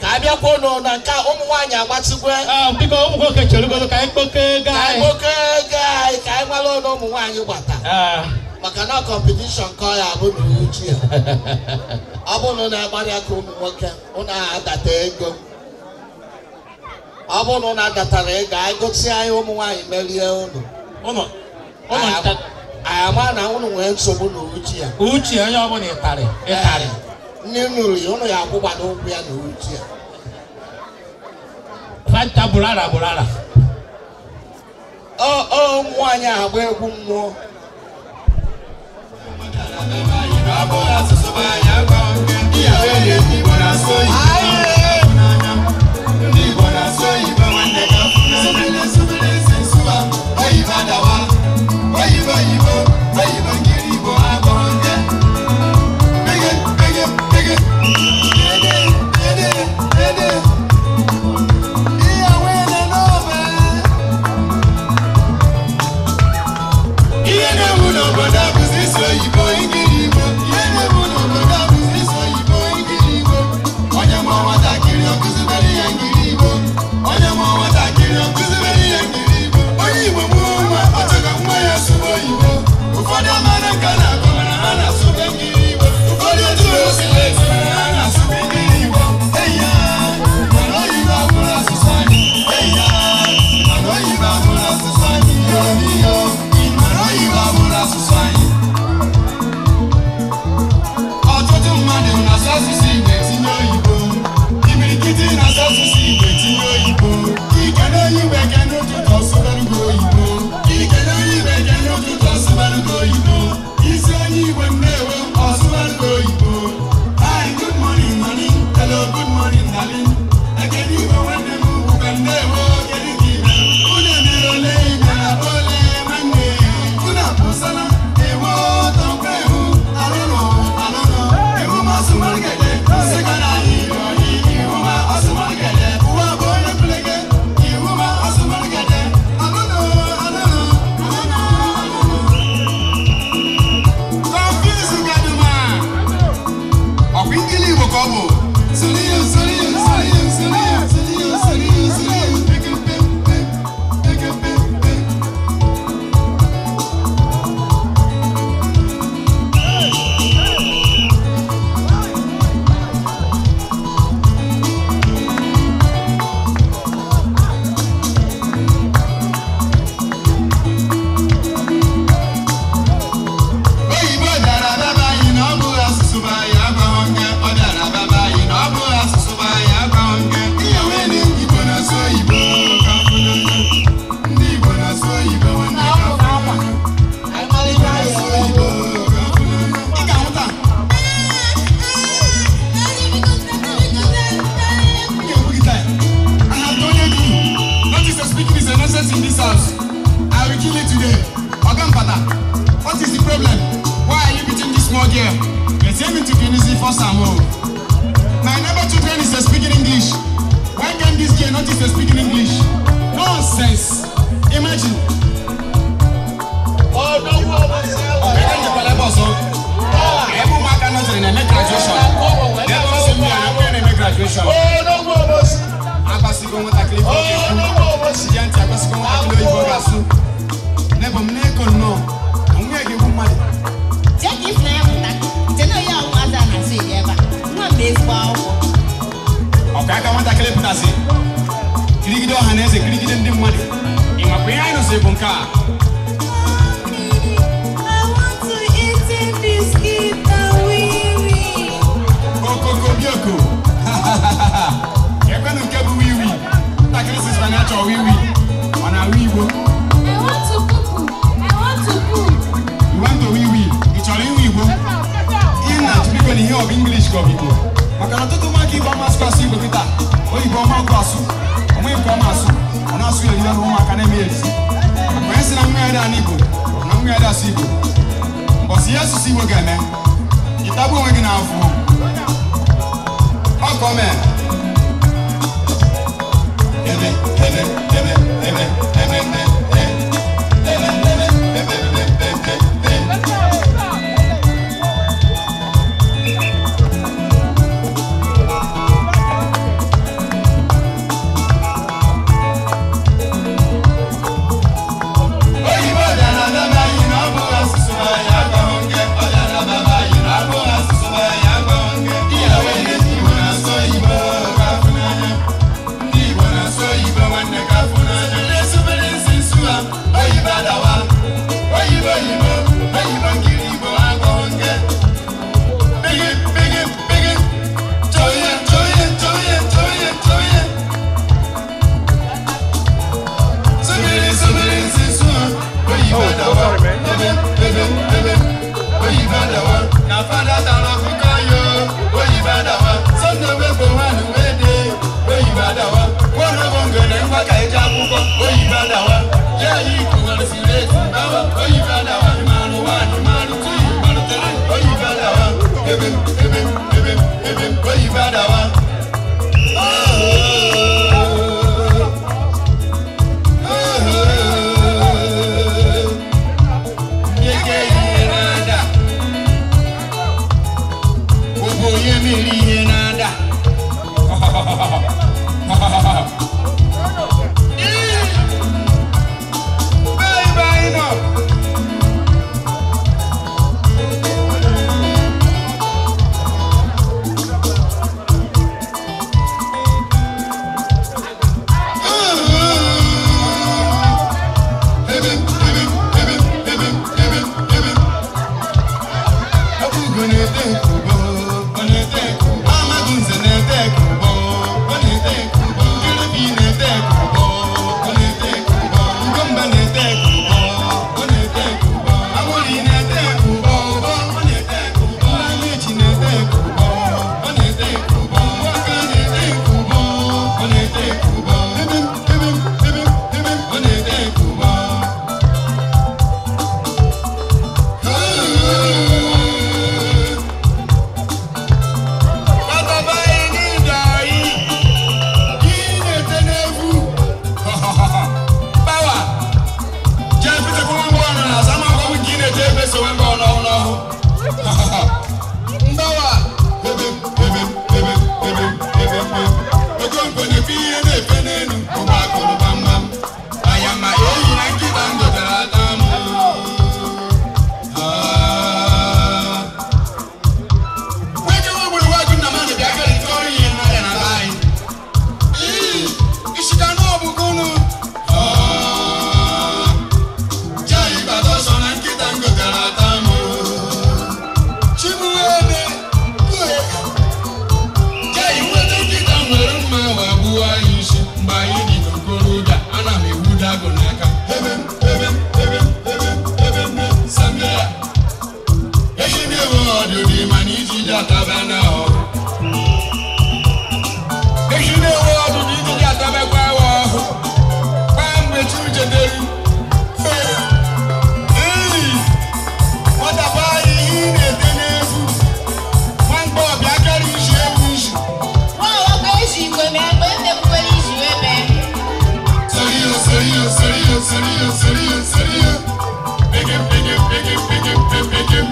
Ka abịakwa ụnụ na nke ụmụ nwaanyị agbatịgwe. Biko ụmụ nwoke cherugodo ka anyị kpokọ ego anyị. Ka anyị kpokọ ego anyị ka anyị mara ụnụ ụmụ nwaanyị gbata. Maka na kọmpetishọn ka ọ ya abụ na uchi ya. Ọ bụ na na-agbarị aka ụmụ nwoke ụnụ adata ego. Ọ bụ na ụnụ adatara ego anyị gosi anyị ụmụ nwaanyị merie ụnụ. Ụnụ anyị ama na ụnụ nwee nsogbu na uchi ya. Uchi onye ọbụla ịtarị ịtarị. Nne nụrụ ya ụnụ ya akwụgba n'ụkwụ ya na uchi ya. Fanta burara burara. Ọ ụmụ nwaanyị agba egwu mmụọ. agwasịgo nwatakịrị ife ọ ga-ekwu. Ya ntị agwasịgo nwatakịrị oyibo ọ ga-asụ. N'ebe m na-eko nnọọ, na nwa ya ga-egbu mmadụ. Jee ka ịfụnanya pụta, nche na onye ahụ ụmụazị a na-asụ iri ebe a. Nwa m ezigbo akwụkwọ. Ọ ka aka nwatakịrị pụtasị kirigide ọha na eze kirigide ndị mmadụ. Ị makwa ihe anyị nụsị bụ nke a. I want to eat biscuit and wee-wee. Okoko bioko. Ekwenụ nke bụ wiwi. Ntakịrị sịsị na achọ wiwi. Ọ na-awụ igbo. I want to poo-poo. I want to poo. You want to wiwi. Ị chọrọ ịwụ igbo? Ihe m na-achọ biko na ihe ọ bụ English ka ọ bụ Igbo. Maka na ọtụtụ ụmụaka Igbo ama asụ asụ Igbo kịta. Oyibo ọma ọkụ asụ. Onwe nke ọma asụ. Ọ na-asụ ya eriri ụmụaka na-eme ya erisi. Maka onye sị na nwa ya dị ana Igbo na nwa ya dị asụ Igbo. Mbọsị ihe asụsụ Igbo ga-eme. Ị tagbuo onwe gị n'afọ. Ọ ka o mee. Ebe, ebe, ebe, ebe, ebe, ebe, ebe, ebe, ebe, ebe, ebe, ebe, ebe. Oyibo bịara na be anyị na ọ bụghị asụsụ anyị agbaghị nke. Ọ bịara na be anyị na ọ bụghị asụsụ anyị agbaghị nke. Ihe wee ndị Igbo na-asụ oyibo ka afụ n'anya. Ndị Igbo na-asụ oyibo nwanne ka afụ n'anya. Ndị esubere nsị nsụ ha, oyibo adawa. Oyibo oyibo, oyibo nkiri Igbo agbaghị nke. Bigi, bigi, bigi. Chọọ ihe, chọọ ihe, chọọ ihe, chọọ ihe, chọọ ihe. Subiri, subiri, nsị nsụ ha. Oyibo adawa. Ebe, ebe, ebe. Oyibo adawa. Na fada tara ọkụkọ yo. Oyibo adawa. Sunday wepụ nwanụ wee dee. Oyibo adawa. Nwanụ bụ ngene ngwa ka eje akwụkwọ. Oyibo adawa. Ya yi kụwara sireti bawa. Oyibo adawa. Ịmarụ one, ịmarụ two, ịmarụ three. Oyibo adawa. Ebe, ebe, ebe, ebe. Oyibo adawa. Oh. Onye mere ihe na-ada. Bye bye nọ. Ebe, ebe, ebe, ebe, ebe, ebe. Abugo na-ete nkubo, ọ na-ete nkubo. Amagunze na-ete nkubo, ọ na-ete nkubo. Nkiribi na-ete nkubo, ọ na-ete nkubo. Ugomba na-ete nkubo, ọ na-ete nkubo. Amụri na-ete nkubo, ọ na-ete nkubo. Nnamechi na-ete nkubo, ọ na-ete nkubo. Nwaka na-ete nkubo, ọ na-ete nkubo. Ebe, ebe, ebe, ebe, ọ na-ete nkubo. Ah. Nwoke nwe gburu nwa nna mmadụ bịa kere ike ọrụ ihe mmadụ na be anyị. Ii, ishika n'ọbụkụ unu. Jai gbata ọsọ na nkịta m gotere ata m. Chibuwebe, uhe. Jai nweta nkịta m nwere mma wee gbuo anyị isi mgbe anyị dị n'okorobịa ana m ewudo agụ n'aka. Ebe m, ebe m, ebe m, ebe m, ebe m, Samia. Eji m ewe ọdụdị mana ijiji ataba na ọhụ. Eji m ewe ọdụdị ijiji atabakwa awa ọhụ. Gbaa mgbe chi uche deri. Ee, nwata be anyị ihe ị na-ete n'efu. Nwamkpa ọbịa karịa isi ewu isi. Nwa ọgbọ ezi igwe mee mgbe nne m kwere izu eme. Serio, serio, serio, serio, serio, serio. Bigim, bigim, bigim, bigim, bigim, bigim.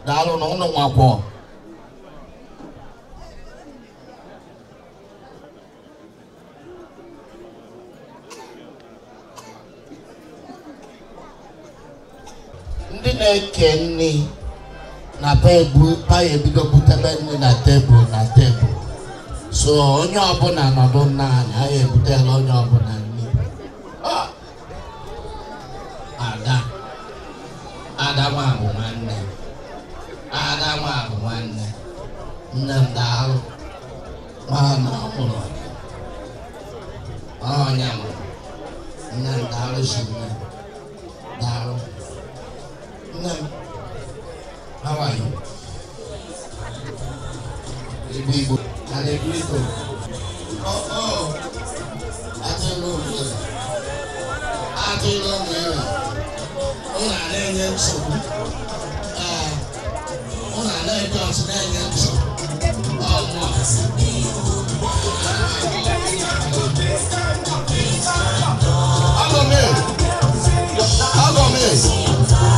Daalụ na ụnụ nwakwọ. Ndị na-eke nri na pa ebido butebe nri na tebụl na tebụl. So onye ọbụla nọdụ naanị, anyị ebutela onye ọbụla nri. Ada Ada nwa bụ nwanne. Ada nwa bụ nwanne. Nne m daalụ. Nwa na ọmụrụ onye mụrụ. Nne m daalụ si nne. Daalụ. Nne m, how are you? Igbo Igbo. Alegrito. Oh, oh. Atụrụ Atụrụ mmiri. Ụlọ na-enye nsogbu. Ee. Ụlọ na-enye ọsụ na-enye nsogbu. Ọmụ. Ọgọ m. Ọgọ m.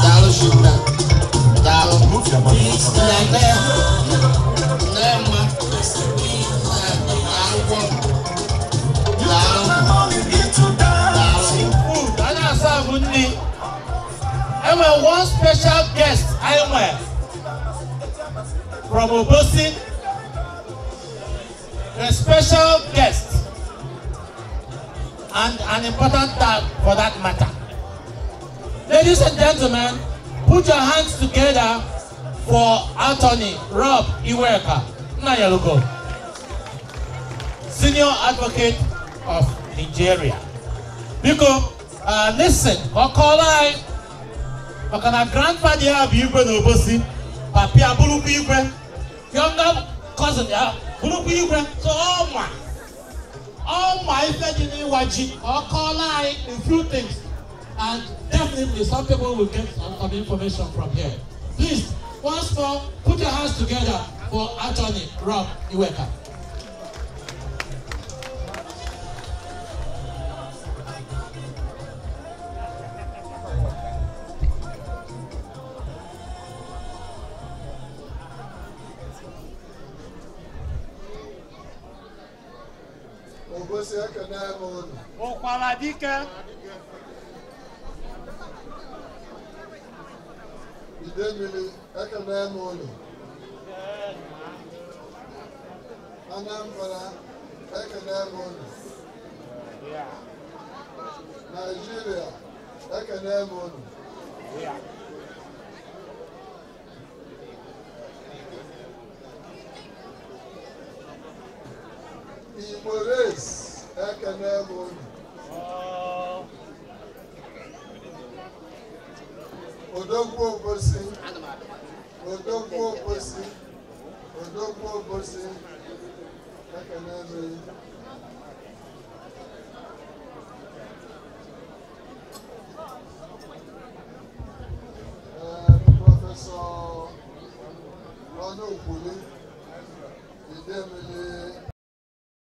Daalụ Shinna. Daalụ. Nne nne mma. And we one special guest I went from Obosi. A special guest and an important tag for that matter. Ladies and gentlemen, put your hands together for Attorney Rob Iweka Nnayelugo, Senior Advocate of Nigeria. Biko, listen, call I. Maka na grandfather ya bụ igwe na Obosi, papi abụrụkwa igwe, younger cousin ya bụrụkwa igwe, so ọma ife dị n'ịwa ji, ọ kọọla anyị a few things, and definitely some people will get some information from here. Please, once more, put your hands together for Attorney Rob Iweka. Obosi ekene m unu. Ụkwara dike. Idemili ekene m unu. Anambra ekene m unu. Nigeria ekene m unu. Igbo race ekene m unu. Odogwu Obosi, Odogwu Obosi, Odogwu Obosi ekene m. Prọfesọ Ọnụkwuli, Idemili